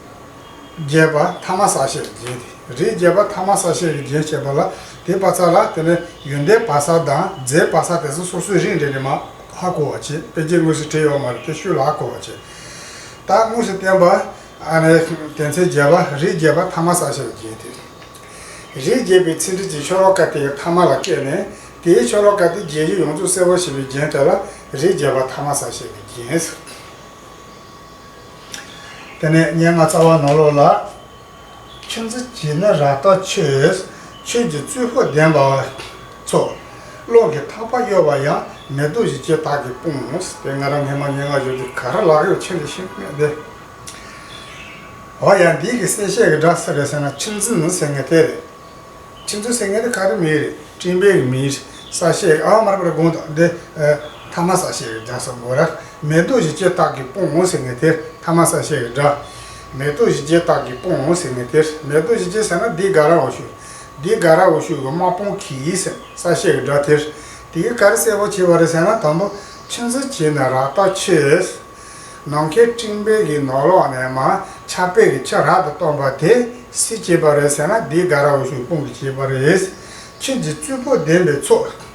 བརྒྱད་པ་ཐ་མ་གསལ་བཤད་ཀྱི་རྒྱན་དེ། རིགས་བརྒྱད་པ་ཐ་མ་གསལ་བཤད་ཀྱི་རྒྱན་བཤད་པ་ལ། དེའི་བར་ཚ་ལ་དེ་ནས་ཡོན་ཏན་བར་གསལ་དང་རྫས་བར་གསལ་དེ་ཚོ་སོ་སོའི་རིགས་འགྲེ་ནས་མར་ཧ་གོ་བ་བྱེད། དཔེ་རྒྱན་དངོས་སུ་བྲིས་ཡོད་མ་རེད། དེ་ཤུལ་ལ་ཧ་གོ་བ་བྱེད། ད་དངོས་སུ་བསྟན་པ། ཨ་ནི། དོན་ཚན་བརྒྱད་པ། རིགས་བརྒྱད་པ་ཐ་མ་གསལ་བཤད་ཀྱི་རྒྱན་དེ། རིགས་བརྒྱད་པའི་ཚིག་འགྲེལ་གྱི་ཤོ་ལོ་ཀ་དེའི་ཐ་མ་ལ་བཀོད་ནས། དེའི་ཤོ་ལོ་ཀ་དེའི་རྒྱན་གཞི་ཡོངས་རྫོགས་གསལ་པོ་བྱེད་པའི་རྒྱན་དེ་ལ་རིགས་བརྒྱད་པ་ཐ་མ་གསལ་བཤད་ཀྱི་རྒྱན་ཟེར། དེ་ནས་སྙན་ངག་རྩ་བ་ནང་ལོགས་ལ། ཆུད་འཛིན་བྱས་ན་རབ་རྟོག་ཆོས། ཆོས་ཀྱི་རྩོད་པ་བདེན་པ་ཚོགས། བློ་གི་ཐག་པ་གཡོ་བ་ཡང་། མེ་ཏོག་བཞད་ཅེས་བདག་གིས་སྤོང་། དེ་ང་རང་སྔས་མ་སྙན་ངག་བརྗོད་དུས་ག་རེ་ལབ་ཡོད་ཆེ་ལས་ཤེས་མེད་དེ། འོ་ཡ། འདི་གི་གསལ་བཤད་ཀྱི་སྒྲ་སུ་རེད་ཟེར་ན། ཆུད་འཛིན་ཟེར་མཁན་དེ་རེད། ཆུད་འཛིན་ཟེར་མཁན་དེ་ག་རེ་མིང་རེད། སྤྲིན་པའི་གི་མིང་རེད། གསལ་བཤད། ཨ། མར་པར་དགོངས་དག་འདི། ཨ། ཐ་མ་གསལ་བཤད་ཀྱི་སྒྲ་ཟེར་དགོས་རེད། མེ་ཏོག་བཞད་ཅེས་བདག་གིས་སྤོང་ཟེར་མཁན་དེ་ཐ་མ་གསལ་བཤད་ཀྱི་སྒྲ། མེ་ཏོག་བཞད་ཅེས་བདག་གིས་སྤོང་ཟེར་མཁན་དེ། མེ་ཏོག་བཞད་ཅེས་ཟེར་ན་འདི་དགའ་རབ་འོ་ཤོད། འདི་དགའ་རབ་འོ་ཤོད་ཀྱི་དམག་དཔུང་གིས་ཟེར་གསལ་བཤད་ཀྱི་སྒྲ་དེ། དེ་གིས་ག་རེ་གསལ་པོ་བྱས་པ་རེད་ཟེར་ན། དང་པོ། ཆུད་འཛིན་བྱས་ན་རབ་རྟོག་ཆོས། ནམ་མཁའི་སྤྲིན་པའི་གི་ནང་ལོགས་ནས་མར་ཆར་པའི་གི་ཆུ་རབ་ཏུ་བཏང་བ་དེ་སུས་བྱས་པ་རེད་ཟེར་ན། འདི་དགའ་རབ་འོ་ཤོད་དཔུང་གིས་བྱས་པ་རེད། ཁྱོད་ཀྱི་རྩོད་པ་བདེན་པའི་ཚོགས།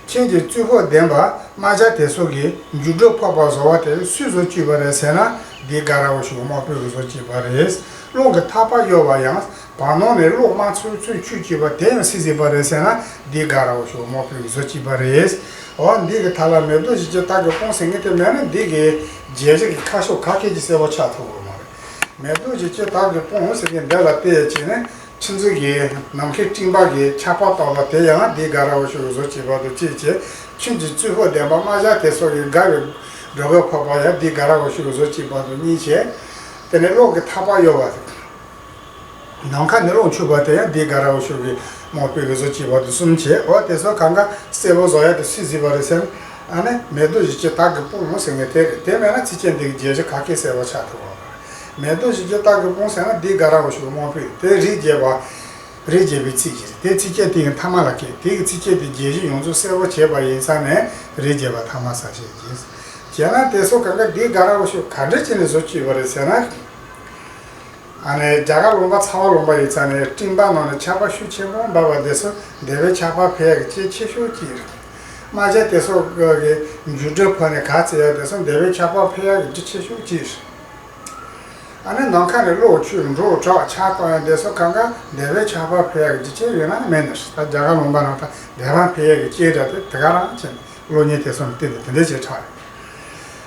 ཁྱོད་ཀྱི་རྩོད་པ་བདེན་པ་རྨ་བྱ་དེ་ཚོ་གི་འཇུག་སྒྲ་ཕོག་པ་བཟོ་བ་དེ་སུས་བཟོ་བཅུག་པ་རེད་ཟེར་ན། འདི་དགའ་རབ་འོ་ཤོད་དམག་དཔུང་གིས་བཟོ་བཅུག་པ་རེད། རླུང་གི་ཐག་པ་གཡོ་བ་ཡང་། བར་སྣང་ནས་གློག་དམར་ཚུལ་ཚུལ་འཁྱུག་བཅུག་པ་དེ་ཡང་སུས་བཟོས་པ་རེད་ཟེར་ན། འདི་དགའ་རབ་འོ་ཤོད་དམག་དཔུང་གིས་བཟོ་བཅུག་པ་རེད། འོ། འདི་གི་མཐའ་ལ་མེ་ཏོག་བཞད་ཅེས་བདག་གིས་སྤོང་ཟེར་མཁན་དེ་མེད་ན། འདི་གི་རྒྱན་གཞི་གི་ཁ་ཕྱོགས་ག་གེ་ཅིག་གསལ་པོ་ཆགས་ཐུབ་ཀྱི་མ་རེད། མེ་ཏོག་བཞད་ཅེས་བདག་གིས་སྤོང་ཟེར་མཁན་འདི་ལ་བལྟས་བྱས་ནས། ཆུད་འཛིན་གྱིས་ནམ་མཁའི་སྤྲིན་པ་གིས་ཆར་པ་བཏང་བ་དེ་ཡང་འདི་དགའ་རབ་འོ་ཤོད་བཟོ་བཅུག་པ་དང་གཅིག་བྱས། ཁྱོད་ཀྱི་རྩོད་པ་བདེན་པ་རྨ་བྱ་དེ་ཚོ་གི་དགའ་བའི་སྒྲོ་སྐུར་ཕོག་པ་ཡང་འདི་དགའ་རབ་འོ་ཤོད་བཟོ་བཅུག་པ་དང་གཉིས་བྱས། དེ་ནས་གློག་གི་ཐག་པ་གཡོ་བ། ནམ་མཁའ་ནས་གློག་འཁྱུག་པ་དེ་ཡང་འདི་དགའ་རབ་འོ་ཤོད་ཀྱི་དམག་དཔུང་གིས་བཟོ་བཅུག་པ་དང་གསུམ་བྱས། འོ། དེ་ཚོ་གང་ག་གསལ་པོ་བཟོ་ཡ་དེ་སུས་བཟོས་པ་རེད་ཟེར་ན། ཨ་ནི། མེ་ཏོག་བཞད་ཅེས་བདག་གིས་སྤོང་ཟེར་མཁན་དེ་རེད། དེ་མེད་ན་ཚིགས་བཅད་འདི་གི་རྒྱན་གཞི་ག་གེ་གསལ་པོ་ཆགས་ཐུབ་པ་མ་རེད། མེ་ཏོག་བཞད་ཅེས་བདག་གིས་སྤོང་ཟེར་ན། འདི་དགའ་རབ་འོ་ཤོད་དམག་དཔུང་དེ་རིགས་བརྒྱད་པ། རིགས་བརྒྱད་པའི་ཚིག་ཅིག་རེད། དེ་ཚིགས་བཅད་དེ་གི་མཐའ་མ་ལ་བཀོད། དེ་གི་ཚིགས་བཅད་དེ་རྒྱན་གཞི་ཡོངས་རྫོགས་གསལ་པོ་བྱས་པ་ཡིན་ཙང་ནས་རིགས་བརྒྱད་པ་ཐ་མ་གསལ་བཤད་ཀྱི་རྒྱན། བྱས་ན་དེ་ཚོ་གང་ག་འདི་དགའ་རབ་འོ་ཤོད་ག་འདྲ་བྱས་ནས་བཟོ་བཅུག་པ་རེད་ཟེར་ན། ཨ་ནི། རྒྱ་གར་ལུང་པ་ཚ་བ་ལུང་པ་ཡིན་ཙང་ནས་སྤྲིན་པ་ནང་ནས་ཆར་པ་ཤུགས་ཆེན་པོ་འབབ་པ་དེ་ཚོ་འདོད་པའི་ཆར་པ་འཕེལ་ཡག་གི་རྒྱུ་ཆེ་ཤོས་གཅིག་རེད། རྨ་བྱ་དེ་ཚོ་གི་འཇུག་སྒྲ་ཕོག་ནས་ག་ཚོད་ཡག་དེ་ཚོ་འདོད་པའི་ཆར་པ་འཕེལ་ཡག་གི་རྒྱུ་ཆེ་ཤོས་གཅིག་རེད། ཨ་ནི། ནམ་མཁའ་ནས་གློག་འཁྱུག་འབྲུག་གྲགས་ཆར་གཏོང་ཡག་དེ་ཚོ་གང་ག་འདོད་པའི་ཆར་པ་འཕེལ་ཡག་གི་རྒྱུ་ཆེ་ཡོད་ན་མེད་ན་རེད། ད་རྒྱ་གར་ལུང་པ་ནང་ད་འདོད་པ་འཕེལ་ཡག་གི་རྐྱེན་འདྲ་དེ་དེ་ག་རང་བྱས་ནས་གློག་བརྙན་དེ་ཚོ་ནས་བལྟས་ཏེ་དེ་འདྲ་བྱས་ཆགས་ཡོད།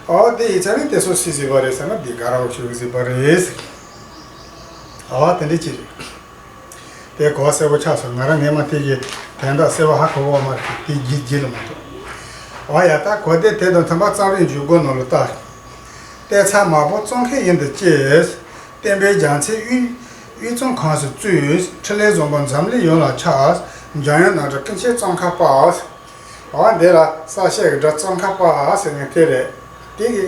འོ། དེ་ཡིན་ཙང་ནས་དེ་ཚོ་སུས་བཟོས་པ་རེད་ཟེར་ན། འདི་དགའ་རབ་འོ་ཤོད་ཀྱིས་བཟོས་པ་རེད། འོ། དེ་འདྲ་ཅིག་རེད། དེ་གོ་བ་གསལ་པོ་ཆགས་སོང་། ང་རང་སྔས་མ་དེ་གི་དོན་དག་གསལ་པོ་ཧ་གོ་བ་མ་རེད། དེ་རྗེས་རྗེས་ལ་མ་གཏོགས། འོ་ཡ། ད་གོ་བདེ་དེ་དང་མཐུན་པ་རྩ་བའི་འཇུག་སྒོ་ནང་ལ་ལྟ། གཏད་ཚགས་དམར་པོ་གཙང་ཁའི་དབྱིངས་དུ་སྐྱེས། བསྟན་པའི་རྒྱལ་མཚན་དབུས་དབུས་གཙང་ཁམས་སུ་བཙུགས། ཕྲིན་ལས་བཟང་པོ་འཛམ་གླིང་ཡོངས་ལ་ཁྱབ། འཇམ་དབྱངས་རྣམ་གྲོལ་ཀུན་མཁྱེན་ཙོང་ཁ་པ། འོ། འདི་ལ་གསལ་བཤད་ཀྱི་སྒྲ་ཙོང་ཁ་པ་ཟེར་མཁན་དེ་རེད། དེ་གི།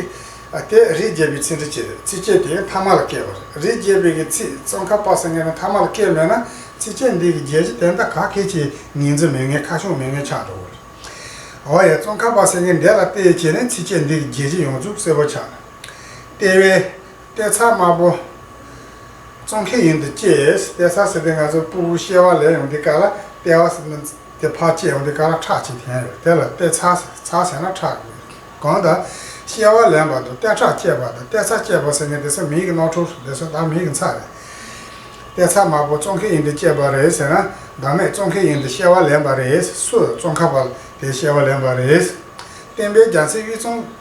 ཨ། དེ་རིགས་བརྒྱད་པའི་ཚིག་འགྲེལ་བྱེད། ཚིགས་བཅད་དེ་མཐའ་མ་ལ་བཀོད་པ་རེད། རིགས་བརྒྱད་པའི་གི་ཚིག་ཙོང་ཁ་པ་ཟེར་མཁན་ནི་མཐའ་མ་ལ་བཀོད་མེད་ན་ཚིགས་བཅད་འདི་གི་རྒྱན་གཞི་དོན་དག་ག་གེ་ཅིག་ངོས་འཛིན་མེད་མཁན། ཁ་ཕྱོགས་མེད་མཁན་ཆགས་འགྲོ་གི་རེད། འོ་ཡ། ཙོང་ཁ་པ་ཟེར་མཁན་འདི་ལ་བལྟས་བྱས་ནས་ཚིགས་བཅད་འདི་གི་རྒྱན་གཞི་ཡོངས་རྫོགས་གསལ་པོ་ཆགས། ལྟེ་བའི། གཏད་ཚགས་དམར་པོ་ཙོང་ཁའི་དབྱིངས་སུ་སྐྱེས། གཏད་ཚགས་ཟེར་དུས་ང་ཚོ་ཕྲུ་གུ་སྐྱེ་བ་ལེན་ཡོང་དུས་སྐབས་ལ་ལྟེ་བ་ཟེར་ན་དེ་ཕར་སྐྱེས་ཡོང་དུས་སྐབས་ལ་ཁྲག་ཅིག་འཐེན་ཡོད། དེ་ལ་གཏད་ཚགས། ཚགས་ཟེར་ན་ཁྲག་གི། གང་ལྟར་སྐྱེ་བ་ལེན་པ་དང་གཏད་ཁྲག་སྐྱེད་པ་དང་གཏད་ཚགས་སྐྱེད་པ་ཟེར་མཁན་དེ་ཚོ་མིང་གི་རྣམ་གྲངས་སུ་དེ་ཚོ་ད་མིང་གི་མཚན་རེད། གཏད་ཚགས་དམར་པོ་ཙོང་ཁའི་དབྱིངས་སུ་སྐྱེས་པ་རེད་ཟེར་ན། བདག་མེད་ཙོང་ཁའི་དབྱིངས་སུ་སྐྱེ་བ་ལེན་པ་རེད། སུ། ཙོང་ཁ་པ་དེ་སྐྱེ་བ་ལེན་པ་རེད། བསྟན་པའི་རྒྱལ་མཚན་དབུས་གཙང་།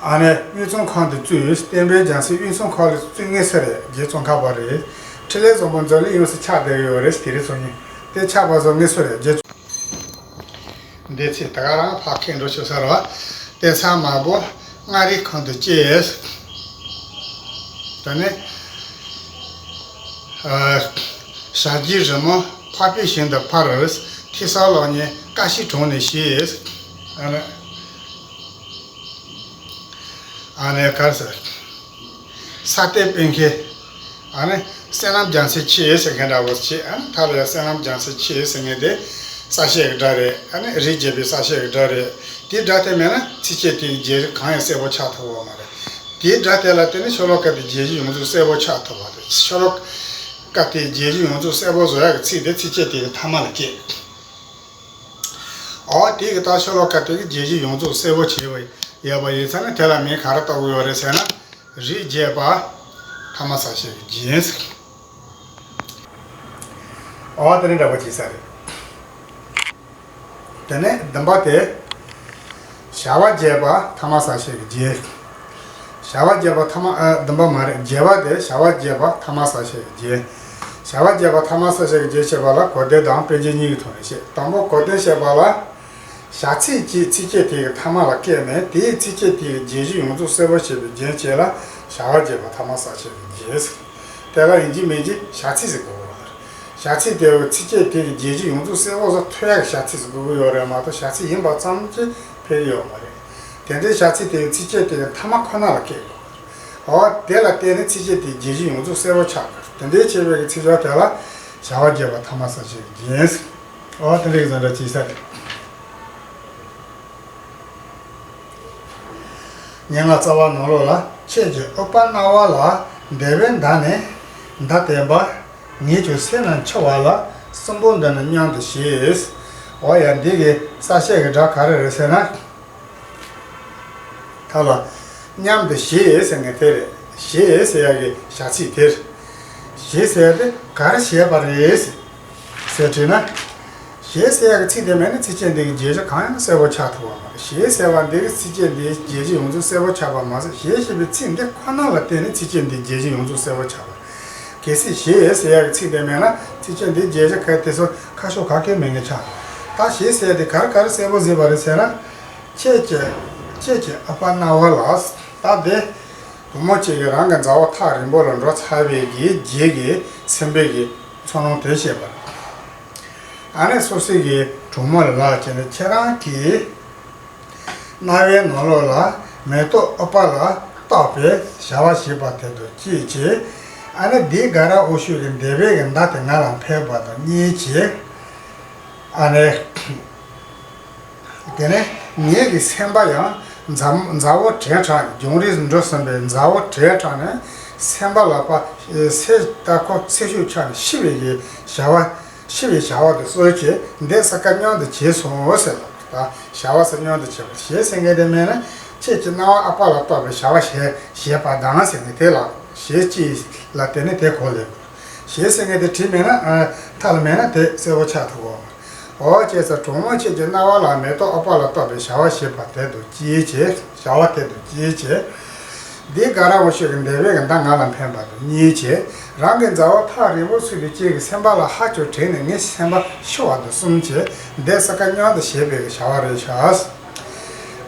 ཨ་ནི་དབུས་གཙང་ཁམས་དུ་བཙུགས། བསྟན་པའི་རྒྱལ་མཚན་དབུས་གཙང་ཁམས་ལ་བཙུགས་མཁན་སུ་རེད། རྗེ་ཙོང་ཁ་པ་རེད། ཕྲིན་ལས་བཟང་པོ་འཛམ་གླིང་ཡོངས་སུ་ཁྱབ་བསྡད་ཡོད་རེད། དེ་རིང་སང་ཉིན་དེ་ཁྱབ་པ་བཟོ་མཁན་སུ་རེད། རྗེ། འདི་ཚིག་ད་ག་རང་ཕར་འཁྱེར་འགྲོ་ཆོག་ས་རེད་བ། གཏད་ཚགས་དམར་པོ་མངའ་རིས་ཁམས་དུ་སྐྱེས། ད་ནི། ཨ། བྱ་རྒྱལ་རི་མོ་འཕགས་པའི་ཞིང་དུ་ཕར། ཐོས་བསམ་གློག་བརྙན་ཀ་ཤིའི་དྲུང་ནས་ཤེས། ཨ་ནི་ཨ་ནི་གར་ཟེར། ས་སྟེང་པད་མཁས། ཨ་ནི་བསོད་ནམས་རྒྱ་མཚོའི་ཆེད་ཟེར་མཁན་འདྲ་བོ་བྱས། ཨ་ནི་མཐའ་ལ་ཡང་བསོད་ནམས་རྒྱ་མཚོའི་ཆེད་ཟེར་མཁན་དེ་ས་བཤད་ཀྱི་སྒྲ་རེད། ཨ་ནི་རིགས་བརྒྱད་པའི་ས་བཤད་ཀྱི་སྒྲ་རེད། དེའི་སྒྲ་དེ་མེད་ན་ཚིགས་བཅད་དེ་གི་རྒྱན་གང་ཡང་གསལ་པོ་ཆགས་ཐུབ་ཡོད་མ་རེད། དེའི་སྒྲ་དེ་ལ་བརྟེན་ནས་ཤོ་ལོ་ཀ་དེའི་རྒྱན་གཞི་ཡོངས་རྫོགས་གསལ་པོ་ཆགས་ཐུབ་པ་རེད། ཤོ་ལོ་ཀ་དེའི་རྒྱན་གཞི་ཡོངས་རྫོགས་གསལ་པོ་བཟོ་ཡག་གི་ཚིག་དེ་ཚིགས་བཅད་དེ་གི་མཐའ་མ་ལ་སྐྱེལ། འོ་དེ་གི་ད་ཤོ་ལོ་ཀ་དེ་གི་རྒྱན་གཞི་ཡོངས་རྫོགས་གསལ་པོ་བྱས་པ་ཡོད་པ་ཡིན་ཙང་ན། དེ་ལ་མིང་ག་རེ་བཏགས་ཀྱི་ཡོད་རེད་ཟེར་ན། རིགས་བརྒྱད་པ་ཐ་མ་ས་བཤད་ཀྱི་རྒྱན། འོ་དེ་ནི་འདྲ་པོ་བྱས་ས་རེད། དེ་ནས་བདུན་པ་དེ། བྱ་བ་བརྒྱད་པ་ཐ་མ་ས་བཤད་ཀྱི་རྒྱན། བྱ་བ་བརྒྱད་པ་ཐ་མ་ཨ། བདུན་པ་མ་རེད། བརྒྱད་པ་དེ་བྱ་བ་བརྒྱད་པ་ཐ་མ་ས་བཤད་ཀྱི་རྒྱན། བྱ་བ་བརྒྱད་པ་ཐ་མ་ས་བཤད་ཀྱི་རྒྱན་བཤད་པ་ལ་གོ་དོན་དང་དཔེ་རྒྱན་གཉིས་ཀྱི་ཐོག་ནས་བཤད། དང་པོ་གོ་དོན་བཤད་པ་ལ། བྱ་ཚིག་ཅིག་ཚིགས་བཅད་དེ་གི་མཐའ་མ་ལ་སྐྱེལ་ནས། དེའི་ཚིགས་བཅད་དེ་གི་རྒྱན་གཞི་ཡོངས་རྫོགས་གསལ་པོ་བྱེད་པའི་རྒྱན་བཅས་ལ་བྱ་བ་བརྒྱད་པ་ཐ་མ་ས་བཤད་ཀྱི་རྒྱན་ཟེར། དེ་ལ་ཡིན་གཅིག་མིན་གཅིག་བྱ་ཚིག་ཟེར་དགོས་པ་རེད། བྱ་ཚིག་དེ་བོ་ཚིགས་བཅད་དེ་གི་རྒྱན་གཞི་ཡོངས་རྫོགས་གསལ་པོ་བཟོ་ཐུབ་ཡག་གི་བྱ་ཚིག་ཟེར་དགོས་ཀྱི་ཡོད་རེད་མ་གཏོགས། བྱ་ཚིག་ཡིན་པ་ཙམ་གྱིས་ཕན་གྱི་ཡོད་མ་རེད། དེ་འདྲའི་བྱ་ཚིག་དེ་བོ་ཚིགས་བཅད་དེ་གི་མཐའ་མ་ཁོ་ན་ལ་སྐྱེལ་དགོས། འོ་དེ་ལ་བརྟེན་ནས་ཚིགས་བཅད་དེའི་རྒྱན་གཞི་ཡོངས་རྫོགས་གསལ་པོ་ཆགས་དགོས། དེ་འདྲའི་བྱས་པའི་གི་ཚིག་སྦྱོར་དེ་ལ་བྱ་བ་བརྒྱད་པ་ཐ་མ་ས་བཤད་ཀྱི་རྒྱན་ཟེར། འོ་དེ་འདྲའི་གི་བཟོ་འདྲ་བྱས་ས་རེད། སྙན་ངག་རྩ་བ་ནང་ལོགས་ལ། ཁྱེད་ཀྱི་ཨུཏྤལ་སྣང་བ་ལ། འདོད་པའི་མདའ་ནི་མདའ་བསྟན་པ། ངས་ཀྱང་སེམས་ན་འཆི་བ་ལ། སྲིན་པོ་འདི་ནི་སྙམ་དུ་བྱེད། འོ་ཡ། འདི་གི་ས་བཤད་ཀྱི་སྒྲ་ག་རེ་རེད་ཟེར་ན། ཐ་ལ། སྙམ་དུ་བྱེད་ཟེར་མཁན་དེ་རེད། བྱེད་ཟེར་ཡག་གི་བྱ་ཚིག་དེ་རེད། བྱེད་ཟེར་ཡག་དེ་ག་རེ་བྱེད་པ་རེད་ཟེར་དྲིས་ན། བྱེད་ཟེར་ཡག་གི་ཚིག་དེ་མེད་ན་ཚིགས་བཅད་འདི་གི་རྒྱན་གཞི་གང་ཡང་གསལ་པོ་ཆགས་ཐུབ་པ་མ་རེད། བྱེད་ཟེར་བ་འདི་གི་ཚིགས་བཅད་འདིའི་རྒྱན་གཞི་ཡོངས་རྫོགས་གསལ་པོ་ཆགས་པ་མ་ཟད། བྱེད་ཞེས་པའི་ཚིག་འདི་ཁོ་ན་ལ་བརྟེན་ནས་ཚིགས་བཅད་འདིའི་རྒྱན་གཞི་ཡོངས་རྫོགས་གསལ་པོ་ཆགས་པ་རེད། གལ་སྲིད་བྱེད་ཟེར་ཡག་གི་ཚིག་དེ་མེད་ན་ཚིགས་བཅད་འདིའི་རྒྱན་གཞི་གལ་ཏེ་སོ་ཁ་ཕྱོགས་ག་གེ་མེད་མཁན་ཆགས། ད་བྱེད་ཟེར་ཡག་དེ་ག་རེ་ག་རེ་གསལ་པོ་བཟོས་པ་རེད་ཟེར་ན། ཁྱེད་ཀྱི་ཁྱེད་ཀྱི་ཨུཏྤལ་སྣང་བ་ལ། ད་དེ་བུ་མོ་གཅིག་གིས་རང་གི་མཛའ་བོ་ཐག་རིང་པོ་ལ་འགྲོ་ཚར་བའི་གི་རྗེས་ཀྱི་སེམས་པའི་གི་ཚོར་སྣང་དེ་བཤད་པ་རེད། ཨ་ནི་སོ་སོའི་གི་གྲོགས་མོ་ལ་ལབ་བྱས་ནས། ཁྱེད་རང་གི་རྣ་བའི་ནང་ལོགས་ལ་མེ་ཏོག་ཨུཏྤལ་ལ་གཏོགས་པའི་བྱ་བ་བྱེད་པ་དེ་དང་གཅིག་བྱས། ཨ་ནི་འདི་དགའ་རབ་འོད་ཞུ་གི་འདོད་པའི་གི་མདའ་དེ་ང་ལ་འཕེན་པ་དང་གཉིས་བྱས། ཨ་ནི། དེ་ནས་ངེད་ཀྱི་སེམས་པ་ཡང་མཛའ་མཛའ་བོ་བྲལ་དྲགས་ནས། རྒྱུན་རིང་འགྲོ་ཟིན་པའི་མཛའ་བོ་བྲལ་དྲགས་ནས། སེམས་པ་ལ་པ་སེ་ད་ཁོ་སེ་ཤུགས་ཆག་ནས་ཤི་བའི་གི་བྱ་བ། ཤི་བའི་བྱ་བ་དེ་གསོལ་གྱིས་འདི་ས་ཀ་སྙམ་དུ་བྱས་སོང་ཟེར་ལ། ད་བྱ་བ་ས་སྙམ་དུ་བྱས་པ། བྱེད་ཟེར་མཁན་དེ་མེད་ན་ཁྱེད་ཀྱི་སྣང་བ་ཨུཏྤལ་ལ་གཏོགས་པའི་བྱ་བ་བྱེད་བྱེད་པ་དང་ཟེར་ནས་དེ་ལ་བྱེད་ཅིག་ལ་དེ་ནི་དེ་གོ་ལེ། བྱེད་ཟེར་མཁན་དེ་བྲིས་མེད་ན། ཨ། མཐའ་ལ་མེད་ན་དེ་གསལ་པོ་ཆགས་ཐུབ་གོ། འོ་བྱས་ཙང་གྲོགས་མོ་ཁྱེད་ཀྱི་རྣ་བ་ལ་མེ་ཏོག་ཨུཏྤལ་ལ་གཏོགས་པའི་བྱ་བ་བྱེད་པ་དེ་དང་གཅིག་བྱས། བྱ་བ་དེ་དང་གཅིག་བྱས། འདི་དགའ་རབ་འོད་ཞུ་གི་འདོད་པའི་གི་མདའ་ང་ལ་འཕེན་པ་དང་གཉིས་བྱས། རང་གི་མཛའ་བོ་ཐག་རིང་པོ་ཚུད་པའི་རྐྱེན་གྱིས་སེམས་པ་ལ་ཧ་ཅང་དྲན་ནས་ངའི་སེམས་པ་ཤི་བ་དང་གསུམ་བྱས། འདི་ས་ཀ་སྙམ་དུ་བྱས་པའི་གི་བྱ་བ་རེད་ཤག།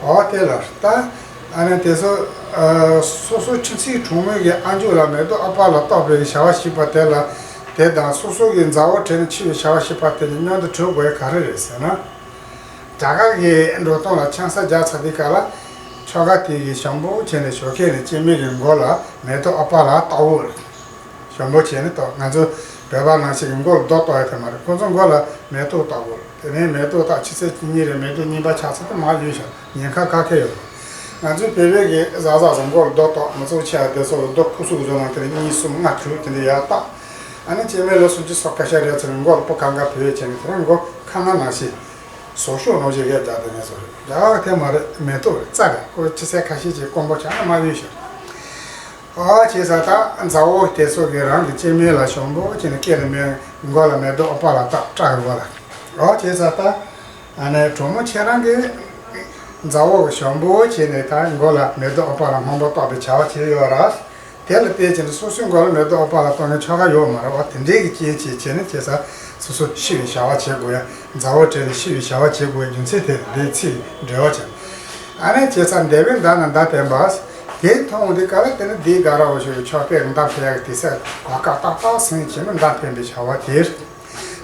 འོ་དེ་ལ་ད། ཨ་ནི་དེ་ཚོ། ཨ། སོ་སོའི་ཁྱིམ་མཚེས་གྲོགས་མོའི་གི་ཨ་མཆོག་ལ་མེ་ཏོག་ཨུཏྤལ་ལ་གཏོགས་པའི་བྱ་བ་བྱེད་པ་དེ་ལ། དེ་དང་སོ་སོ་གི་མཛའ་བོ་བྲལ་ནས་འཆི་བའི་བྱ་བ་བྱེད་པ་དེ་གཉིས་མཉམ་དུ་གྲུབ་དགོས་ཡ་ག་རེ་རེད་ཟེར་ན། རྒྱ་གར་གྱི་འགྲོ་སྟངས་ལ་ཆང་ས་རྒྱག་ཚར་དུས་སྐབས་ལ། ཁྱོ་ག་དེ་གིས་ཞིམ་པོ་བྱས་ནས་ཞོགས་ཀས་ནས་སྐྱེ་དམན་གྱི་མགོ་ལ་མེ་ཏོག་ཨུཏྤལ་ལ་བཏགས་ཡོད། ཞིམ་པོ་བྱས་ནས་བཏགས། ང་ཚོ་བོད་པ་ནང་བཞིན་གྱི་མགོ་ལ་རྡོ་གཏོགས་ཡ་དེ་མ་རེད། ཁོ་ཚོ་མགོ་ལ་མེ་ཏོག་བཏགས་ཡོད། དེ་ནས་མེ་ཏོག་བཏགས་ཕྱི་ཚེས་གཅིག་གཉིས་རེ་མེ་ཏོག་རྙིང་པ་ཆགས་ཚར་དུས་མར་གཡུག་བཞག། ཉེན་ཁ་ཁ་ཁེ་ཡོད། ང་ཚོའི་བོད་པའི་གི་གཟའ་གཟའ་ཟིག་མགོ་ལ་རྡོ་གཏོགས། མི་ཚོགས་ཆེ་བ་དེ་ཚོ་ལ་རྡོ་ཁུག་སུག་བཟོ་ན་དེ་ནས་གཉིས་གསུམ་ལྔ་དྲུག་དེ་འདྲ་ཡར་བཏགས། ཨ་ནི་སྐྱེ་དམན་ལོ་སུམ་ཅུ་སོ་སྐད་ཆ་རེད་ཚར་ནས་མགོ་ལ་སྤུ་གང་ག་བུད་བྱས་ནས། དེ་ནས་མགོ་ཁ་ང་ནང་བཞིན་ཟོག་ཤོག་ནང་བཞིན་གཡར་བཞག། དེ་ནས་བཟོ་རེད། རྒྱ་གར་དེ་མ་རེད། མེ་ཏོག་རེད། རྩྭ་རེད། ཁོ་ཕྱི་ཚེས་ཁ་ཤས་ཅིག་སྐམ་པོ་ཆགས་ན་མར་གཡུག་བཞག། ཨོ་བྱས་ཙང་ད་མཛའ་བོ་དེ་ཚོ་གིས་རང་གི་སྐྱེ་དམན་ལ་ཞིམ་པོ་བྱས་ནས་སྐེ་ལ་མེ། མགོ་ལ་མེ་ཏོག་ཨུཏྤལ་ལ་བཏགས། སྐྲ་གི་མགོ་ལ། ཨོ་བྱས་ཙང་ད། ཨ་ནི་གྲོགས་མོ་ཁྱེད་རང་གི་མཛའ་བོ་གིས་ཞིམ་པོ་བྱས་ནས་ད་མགོ་ལ་མེ་ཏོག་ཨུཏྤལ་ལ་སྔོན་པོ་བཏགས་པའི་བྱ་བ་བྱས་ཡོད་ར། དེ་ལ་བལྟས་བྱས་ནས་སོ་སོའི་མགོ་ལ་མེ་ཏོག་ཨུཏྤལ་ལ་གཏོགས་མཁན་ཁྱོ་ག་ཡོད་མ་རེད་པ། དེ་འདྲའི་གི་རྐྱེན་བྱས་བྱས་ནས་བྱས་ཙང་སོ་སོ་ཤི་བའི་བྱ་བ་བྱེད་དགོས་ཡ། མཛའ་བོ་བྲལ་ནས་ཤི་བའི་བྱ་བ་བྱེད་དགོས་ཡ་རྒྱུ་མཚན་དེ་འདིའི་ཚིག་འགྲེལ་བ་བྱས། ཨ་ནི་བྱས་ཙང་འདོད་པའི་མདའ་ན་མདའ་བསྟན་པ། དེ་མཐོང་དུས་སྐབས་ལ་དེ་ནི་འདི་དགའ་རབ་ཞུ་བའི་ཕྱོགས་པས་མདའ་འཕེན་ཡག་དེ་སར་གོ་སྐབས་ཏག་ཏག་སོང་བྱས་ན་མདའ་འཕེན་པའི་བྱ་བ་དེ་རེད།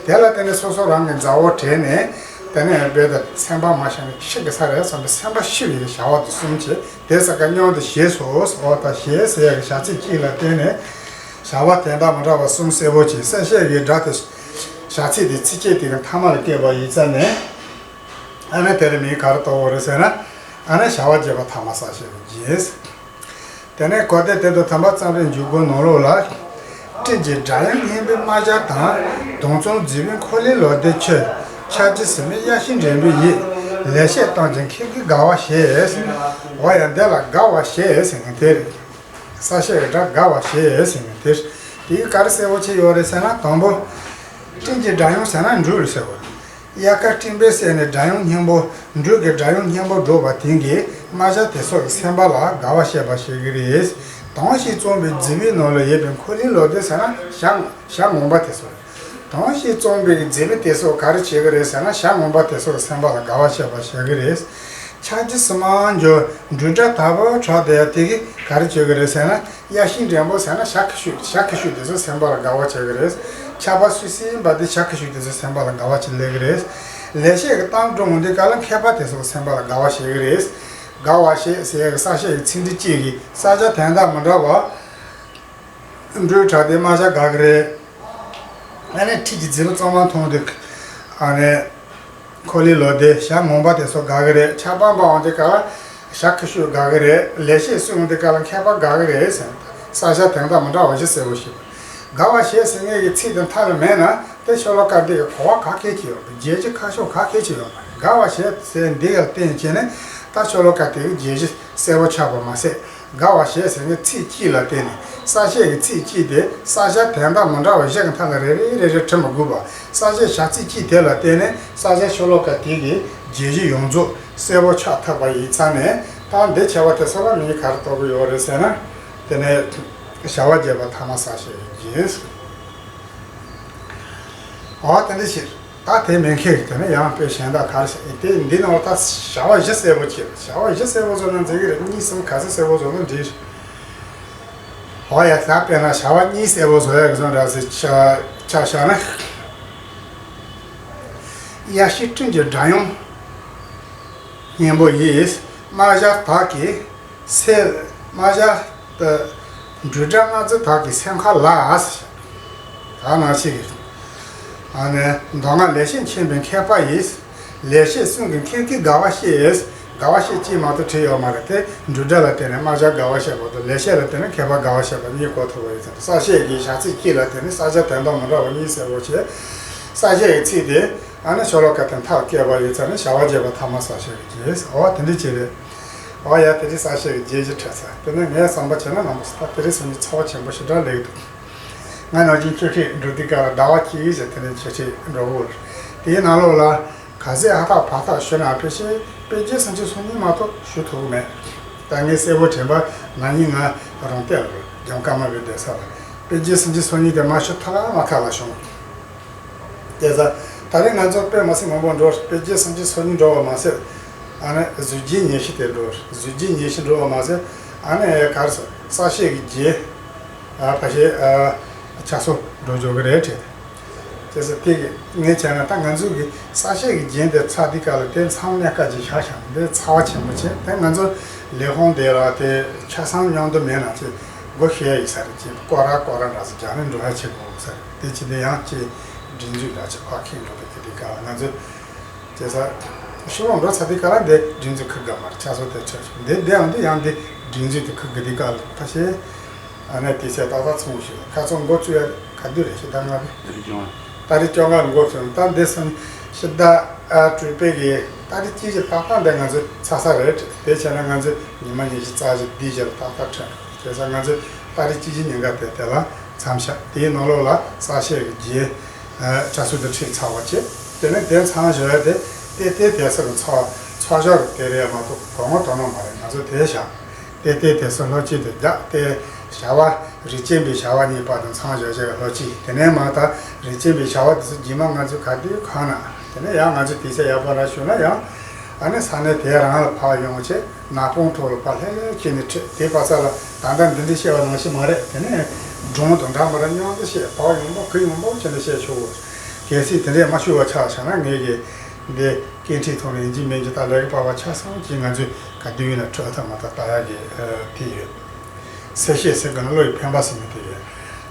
དེ་ལ་དེ་ནི་སོ་སོ་རང་གི་མཛའ་བོ་དྲན་ནས་དེ་ནི་རྦད་དེ་སེམས་པ་མ་ཤི་ན་ཤི་གི་ས་རེད་བསམ་པའི་སེམས་པ་ཤི་བའི་བྱ་བ་དེ་གསུམ་བྱས། དེ་ས་ཀ་སྙོམས་དུ་ཞེས་སོ། འོ་ད་ཞེས་ཟེར་ཡག་གི་བྱ་ཚིག་གཅིག་ལ་བརྟེན་ནས་བྱ་བ་དོན་དག་མི་འདྲ་བ་གསུམ་གསལ་པོ་བྱས། གསལ་བཤད་ཀྱི་སྒྲ་དེ་བྱ་ཚིག་དེ་ཚིགས་བཅད་དེ་གི་མཐའ་མ་ལ་བཀོད་པ་ཡིན་ཙང་ནས། ཨ་ནི་དེར་མིང་ག་རེ་གཏོགས་པ་རེད་ཟེར་ན། ཨ་ནི་བྱ་བ་བརྒྱད་པ་ཐ་མ་གསལ་བཤད་པ་བརྒྱད། དེ་ནས་གོ་བདེ་དེ་དང་དམ་པ་ཙམ་རེ་འཇུག་སྒོ་ནང་ལོགས་ལ། སྤྲིན་གྱི་སྒྲ་དབྱངས་སྙན་པའི་རྨ་བྱ་དང་། དུང་གཙང་མཛེས་པའི་འཁོར་ལོའི་ལོ་ཟླའི་ཆུ། ཆར་གྱིས་ཟིན་པའི་གཡའ་ཤིང་འགྲེང་བུའི་ཡིད། ལེགས་བཤད་གཏམ་གྱི་ཁྱེད་ཀྱིས་དགའ་བ་བྱེད། འོ་ཡ་འདི་ལ་དགའ་བ་བྱེད་ཟེར་ནས་དེ་རེད། གསལ་བཤད་ཀྱི་སྒྲ་དགའ་བ་བྱེད་ཟེར་ནས་དེ་རེད། དེ་ག་རེ་གསལ་པོ་ཆེ་ཡོད་རེད་ཟེར་ན། དང་པོ། སྤྲིན་གྱི་སྒྲ་དབྱངས་ཟེར་ན་འབྲུག་ལ་ཟེར་བ། དབྱར་ཁ་སྤྲིན་པས་བསྲེགས་ནས་སྒྲ་དབྱངས་སྙན་པོ། འབྲུག་གི་སྒྲ་དབྱངས་སྙན་པོ་སྒྲོག་པ་དེང་གི་རྨ་བྱ་དེ་ཚོ་གི་སེམས་པ་ལ་དགའ་བ་བྱེད་པ་བྱེད་ཀྱི་རེད། དྭངས་ཤིང་གཙང་པའི་མཛེས་པའི་ནང་ལ་ཡོད་པའི་འཁོར་ལོའི་ལོ་ཟླ་ཟེར་ན་བྱ་བྱ་ངན་པ་དེ་ཚོ་རེད། དྭངས་ཤིང་གཙང་པའི་མཛེས་པ་དེ་ཚོ་ག་རེ་བྱེད་ཀྱི་རེད་ཟེར་ན། བྱ་ངན་པ་དེ་ཚོ་གི་སེམས་པ་ལ་དགའ་བ་བྱེད་པ་བྱེད་ཀྱི་རེད། ཆར་གྱིས་ཟིན་མ་འཇོ་འབྲུག་སྒྲ་དལ་བུར་གྲགས་དེ་དེ་གིས་ག་རེ་བྱེད་ཀྱི་རེད་ཟེར་ན། གཡའ་ཤིང་འགྲེང་བུ་ཟེར་ན་བྱ་ཁ་ཤུ་བྱ་ཁ་ཤུ་དེ་ཚོ་སེམས་པ་ལ་དགའ་བ་བྱེད་ཀྱི་རེད། ཆར་པ་སིབ་སིབ་འབབ་དུས་བྱ་ཁ་ཤུ་དེ་ཚོ་སེམས་པ་ལ་དགའ་བ་ཅིག་སླེབས་ཀྱི་རེད། ལེགས་བཤད་ཀྱི་གཏམ་སྒྲོག་འོང་དུས་སྐབས་ལ་མཁས་པ་དེ་ཚོ་སེམས་པ་ལ་དགའ་བ་བྱེད་ཀྱི་རེད། དགའ་བ་བྱེད་ཟེར་ཡག་གི་གསལ་བཤད་ཀྱི་ཚིག་འབྲུ་གཅིག་གིས་གསལ་བྱ་དོན་དག་མི་འདྲ་བ། འབྲུག་གྲགས་དུས་རྨ་བྱ་དགའ་གི་རེད། ཨ་ནི་འཕྲིན་གྱི་མཛེས་པ་གཙང་མ་མཐོང་དུས། ཨ་ནི་འཁོར་ལོའི་ལོ་ཟླའི་བྱ་ངན་པ་དེ་ཚོ་དགའ་གི་རེད། ཆར་པ་འབབ་འོང་དུས་སྐབས་ལ་བྱ་ཁ་ཤུ་དགའ་གི་རེད། ལེགས་བཤད་གསུང་འོང་དུས་སྐབས་ལ་མཁས་པ་དགའ་གི་རེད་ཟེར། གསལ་བྱ་དོན་དག་མི་འདྲ་བ་བཞི་གསལ་པོ་ཞིག་དགའ་བ་བྱེད་ཟེར་མཁན་གྱི་ཚིག་དེ་མཐའ་ལ་མེད་ན་དེ་ཤོ་ལོ་ཀ་འདི་གི་གོ་བ་ག་གེ་ཅིག་ཡོད་མ་རེད། བརྗོད་གཞི་ཁ་ཕྱོགས་ག་གེ་ཅིག་ཡོད་མ་རེད། དགའ་བ་བྱེད་ཟེར་འདི་ག་ལ་བརྟེན་བྱས་ནས་ད་ཤོ་ལོ་ཀ་དེ་གི་བརྗོད་གཞི་གསལ་པོ་ཆགས་པ་མ་ཟད། དགའ་བ་བྱེད་ཟེར་མཁན་ཚིག་གཅིག་ལ་བརྟེན་ནས་གསལ་བཤད་ཀྱི་ཚིག་གཅིག་དེ་གསལ་བྱ་དོན་དག་མི་འདྲ་བ་བཞི་གི་མཐའ་ལ་རེ་རེ་རེ་རེ་བྲི་མི་དགོས་པ། གསལ་བཤད་བྱ་ཚིག་གཅིག་དེ་ལ་བརྟེན་ནས་གསལ་བྱ་ཤོ་ལོ་ཀ་དེ་གི་བརྗོད་གཞི་ཡོངས་རྫོགས་གསལ་པོ་ཆགས་ཐུབ་པ་ཡིན་ཙང་ནས། ད་འདི་བྱ་བ་དེ་ཚོ་ལ་མིང་ག་རེ་གཏོགས་ཀྱི་ཡོད་རེད་ཟེར་ན། དེ་ནས་བྱ་བ་བརྒྱད་པ་ཐ་མ་གསལ་བཤད་ཀྱི་རྒྱན། འོ་དེ་འདྲ་ཞིག་ད་དེ་མིན་མཁན་གྱི་དེ་ནས་ཡང་དཔེ་གཞན་དག་ག་རེ་ཟེར། དེ་འདི་ནང་ལ་ད་བྱ་བ་བཞི་གསལ་པོ་བྱེད། བྱ་བ་བཞི་གསལ་པོ་བཟོ་ན་འཛིན་གྱི་རེད། གཉིས་གསུམ་ག་ཚོད་གསལ་པོ་བཟོ་ན་འགྲིག་རེད། འོ་ཡ། ད་དཔེར་ན་བྱ་བ་གཉིས་གསལ་པོ་བཟོ་ཡག་གི་བཟོ་འདྲ་ཟེར་ཆ་ཆ་བཞག་ན། གཡའ་ཤིང་སྤྲིན་གྱི་སྒྲ་དབྱངས་སྙན་པོ་ཡིས། རྨ་བྱ་དག་གི་སེ། རྨ་བྱ་དེ་འབྲུག་སྒྲ་རྔ་རྫི་དག་གི་སེམས་ཁ་ལ། ད་ནང་བཞིན་གྱི། ཨ་ནི་མདོ་སྔགས་ལེགས་བཤད་མཁྱེན་པའི་མཁས་པ་ཡིས། ལེགས་བཤད་གསུང་གི་མཁན་གྱིས་དགའ་བ་བྱེད། དགའ་བ་བྱེད་ཅེས་མ་གཏོགས་བྲིས་ཡོད་མ་རེད་དེ། འབྲུག་སྒྲ་ལ་བརྟེན་ནས་རྨ་བྱ་དགའ་བ་བྱེད་པ་དང་། ལེགས་བཤད་ལ་བརྟེན་ནས་མཁས་པ་དགའ་བ་བྱེད་པ་གཉིས་གོ་ཐུབ་པ་ཡིན་ཙང་། གསལ་བཤད་ཀྱི་བྱ་ཚིག་གཅིག་ལ་བརྟེན་ནས་གསལ་བྱ་དོན་དག་མི་འདྲ་བ་གཉིས་གསལ་པོ་བྱས། གསལ་བཤད་ཀྱི་ཚིག་དེ་ཨ་ནི་ཤོ་ལོ་ཀ་དེ་མཐའ་བསྐྱལ་བ་ཡིན་ཙང་ནི་བྱ་བ་བརྒྱད་པ་ཐ་མ་གསལ་བཤད་ཀྱི་རྒྱན། འོ་དེ་འདྲ་ཅིག་རེད། འོ་ཡ། དེ་རིང་གསལ་བཤད་ཀྱི་རྒྱན་བཞི་འཁྲིད་ཚར། དེ་ནས་ངས་བསམ་པ་བྱས་ན་རྣམ་པ་ཚོ་ད་དེ་རིང་སང་ཉིན་ཚ་བ་ཆེན་པོ་ཞེ་དྲག་སླེབས་འདུག་ང་ནང་བཞིན་ཆུ་ཁྲིད་འགྲོ་དུས་སྐབས་ལ་ཟླ་བ་གཅིག་ཟེར། དེ་ནས་ཆུ་ཁྲིད་འགྲོ་གི་ཡོད་རེད། དེའི་ནང་ལོགས་ལ་ག་ཚད་ཧ་ཐག་བ་ཐག་ཞུ་ན་ཕལ་ཆེར་དཔེ་རྒྱན་སུམ་ཅུ་སོ་གཉིས་མ་གཏོགས་ཞུ་ཐུབ་ཀྱི་མེད། ད་ངས་གསལ་པོ་དྲན་པ་ན་ནིང་ང་རང་བསྟན་ལ་རྒྱང་དཀར་མ་བའི་གདན་ས་ལ་དཔེ་རྒྱན་སུམ་ཅུ་སོ་གཉིས་དེ་མ་ཞུ་ཐབས་མ་ཐབས་ལ་བྱུང་། དེ་ཙང་ད་རེས་ང་ཚོ་དཔེ་མི་སྲིད་མང་པོ་འགྲོ། དཔེ་རྒྱན་སུམ་ཅུ་སོ་གཉིས་འགྲོ་བ་མ་ཟད། ཨ་ནི་གཟུགས་རྒྱན་ཉི་ཤུ་དེ་འགྲོ། གཟུགས་རྒྱན་ཉི་ཤུ་འགྲོ་བ་མ་ཟད། ཨ་ནི་ག་རེ་ཟེར། གསལ་བཤད་ཀྱི་རྒྱན། ཨ་ཕལ་ཆེར་ཨ་ཆ་སོ་འགྲོ་འཇོག་གི་རེད་དྲན། དེ་ཚོ་དེ་གི་ངས་བྱས་ན་ད་ང་ཚོ་གི་གསལ་བཤད་ཀྱི་རྒྱན་དེ་ཚར་དུས་སྐབས་ལ་དེ་མཚམས་གནས་སྐབས་ཀྱི་བཞག་བཞག་འདི་ཚ་བ་ཆེན་པོ་བྱས། དེ་ང་ཚོ་ལས་ཁུངས་དེ་ལ་དེ་ཆ་ཚང་མཉམ་དུ་མེད་ན་ཅིག་སྒོ་ཕྱེ་ཡ་ཡིན་ས་རེད། ཅིག་སྐོར་ར་སྐོར་ར་འདྲ་ཟེར་རྒྱག་ནས་འགྲོ་ཡ་བྱེད་དགོས་ས་རེད། དེ་ཅི་འདི་ཡང་ཅིག་སྒྲིག་འཛུགས་ལ་ཅིག་ཕར་འཁྱེར་འགྲོ་དུས་དེ་དུས་སྐབས་ལ་ང་ཚོ་བྱས་ས་ཤོ་ལོ་འགྲོ་ཚར་དུས་སྐབས་ལ་འདི་སྒྲིག་འཛུགས་ཁུར་དགོས་མ་རེད། ཆ་སོ་དེ་ཆོག་ཆོག་འདི་འདི་ཡང་འདི་ཡང་འདི་སྒྲིག་འཛུགས་དེ་ཁུར་དགོས་དུས་སྐབས་ལ་ཕལ་ཆེར། ཨ་ནི་དེ་ཚེ་ཏག་ཏག་ཚང་བ་ཞིག་ཁ་ཚོན་འགོ་བཙུགས་ཡ་ག་དུས་རེད། ཕྱི་ཟླ་ལྔ་པའི་ཏ་རིག་བཅོ་ལྔ་ལ་འགོ་བཙུགས། ད་འདི་སང་ཕྱི་ཟླ་ཨ་དྲུག་པའི་གི་ཏ་རིག་གཅིག་གི་ཏག་ཏག་འདི་ང་ཚོ་ཚར་ས་རེད། དེ་བྱས་ན་ང་ཚོ་ཉི་མ་ཉི་ཤུ་རྩ་བཞི་འདི་རྗེས་ལ་ཏག་ཏག་ཁྲིད། བྱས་ཙང་ང་ཚོ་ཏ་རིག་གཅིག་གི་ཉིན་ག་དེ་དེ་ལ་མཚམས་བཞག་དེའི་ནང་ལོགས་ལ་གསལ་བཤད་ཀྱི་རྒྱན་ཨ་ཆ་ཚུལ་དེ་ཁྲིད་ཚར་བ་བྱས། དེ་ནས་དེ་མཚམས་བཞག་ཡ་དེ་ཏེ་ཏེ་དེ་སོ་ལ་ཚ་ཚ་ཞོར་དེ་རེད་མ་གཏོགས་གོང་མ་དོ་སྣང་མ་རེད། ང་ཚོ་དེ་བཞག་ཏེ་ཏེ་དེ་ཚོ་སློབ་ཚིགས་དེ་བརྒྱབ་སྟེ། བྱ་བ་རིགས་ཅན་པའི་བྱ་བ་གཉིས་པ་དང་མཚམས་སྦྱོར་བྱེད་པའི་སློབ་ཚིགས། དེ་ནས་མ་ད་རིགས་ཅན་པའི་བྱ་བ་དེ་ཚོ་རྗེས་མ་ང་ཚོས་ག་དུས་གང་ན། དེ་ནས་ཡང་ང་ཚོས་དུས་ཚོད་ཡག་པོ་རག་བྱུང་ན་ཡང་ ཨ་ནི་ས་གནས་དེ་རང་ལ་ཕར་ཡོང་བྱས་ནག་པང་ཐོག་ལ་ཕར་ལྷོད་ལྷོད་བྱས་ནས་ཁྲིད། དེ་པ་ས་ལ་ད་ལྟ་འདི་འདྲ་བཤད་པ་ནང་བཞིན་མ་རེད། དེ་ནས་སྒྲུང་དང་འདྲ་མི་འདྲ་མཉམ་དུ་བཤད། བག་ཡངས་པོ་གུ་ཡངས་པོ་བྱས་ནས་བཤད་ཆོག་གི། གལ་སྲིད་དེ་འདྲས་མ་ཞུ་བ་ཆགས་བྱས་ན་ངས་ཀྱི་འདི་སྐད་འཕྲིན་ཐོག་ནས་ཡིན་གཅིག་མིན་གཅིག་ད་ལས་ཀ་སྤར་བ་ཆགས་སོང་ཅིག་ང་ཚོས་ག་དུས་ཡིན་ན་འཕྲོད་ཐབས་མ་ཐག་ལྟ་ཡག་གི་དེ་ཡོད། གསལ་བཤད་ཟེར་དགོས་ན་བློ་ཡི་འཕེན་པ་ཟེར་ནི་དེ་རེད།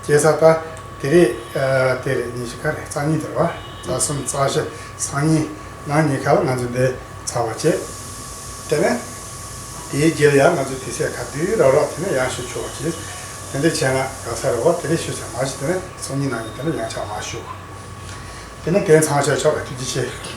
བྱས་ཙང་ད་དེ་རེད། ཨ། དེ་རེད། ཉི་ཤུ་ག་རེད། རྩ་གཉིས་དེ་རེད་བ། རྩ་གསུམ་རྩ་བཞི་སང་ཉིན་གནངས་ཉིན་ཁ་ལ་ང་ཚོ་འདི་ཚར་བ་བྱས། དེ་ནས་དེའི་རྗེས་ལ་ཡང་ང་ཚོ་དུས་ཚོད་ག་དུས་རག་རག་དེ་ནས་ཡང་ཞུ་ཆོག་པ་བྱས། དེ་འདྲ་བྱས་ན་ཡག་ས་རེད་བ། དེ་རེད། ཞུ་ཚར་མ་ཞུ་དེ་ནས་སང་ཉིན་གནངས་ཉིན་དེ་ནས་ཡང་ཆ་མ་ཞུ། དེ་ནས་དེ་ཚང་ཆ་ཆོག་རེད། ཐུགས་རྗེ་ཆེ།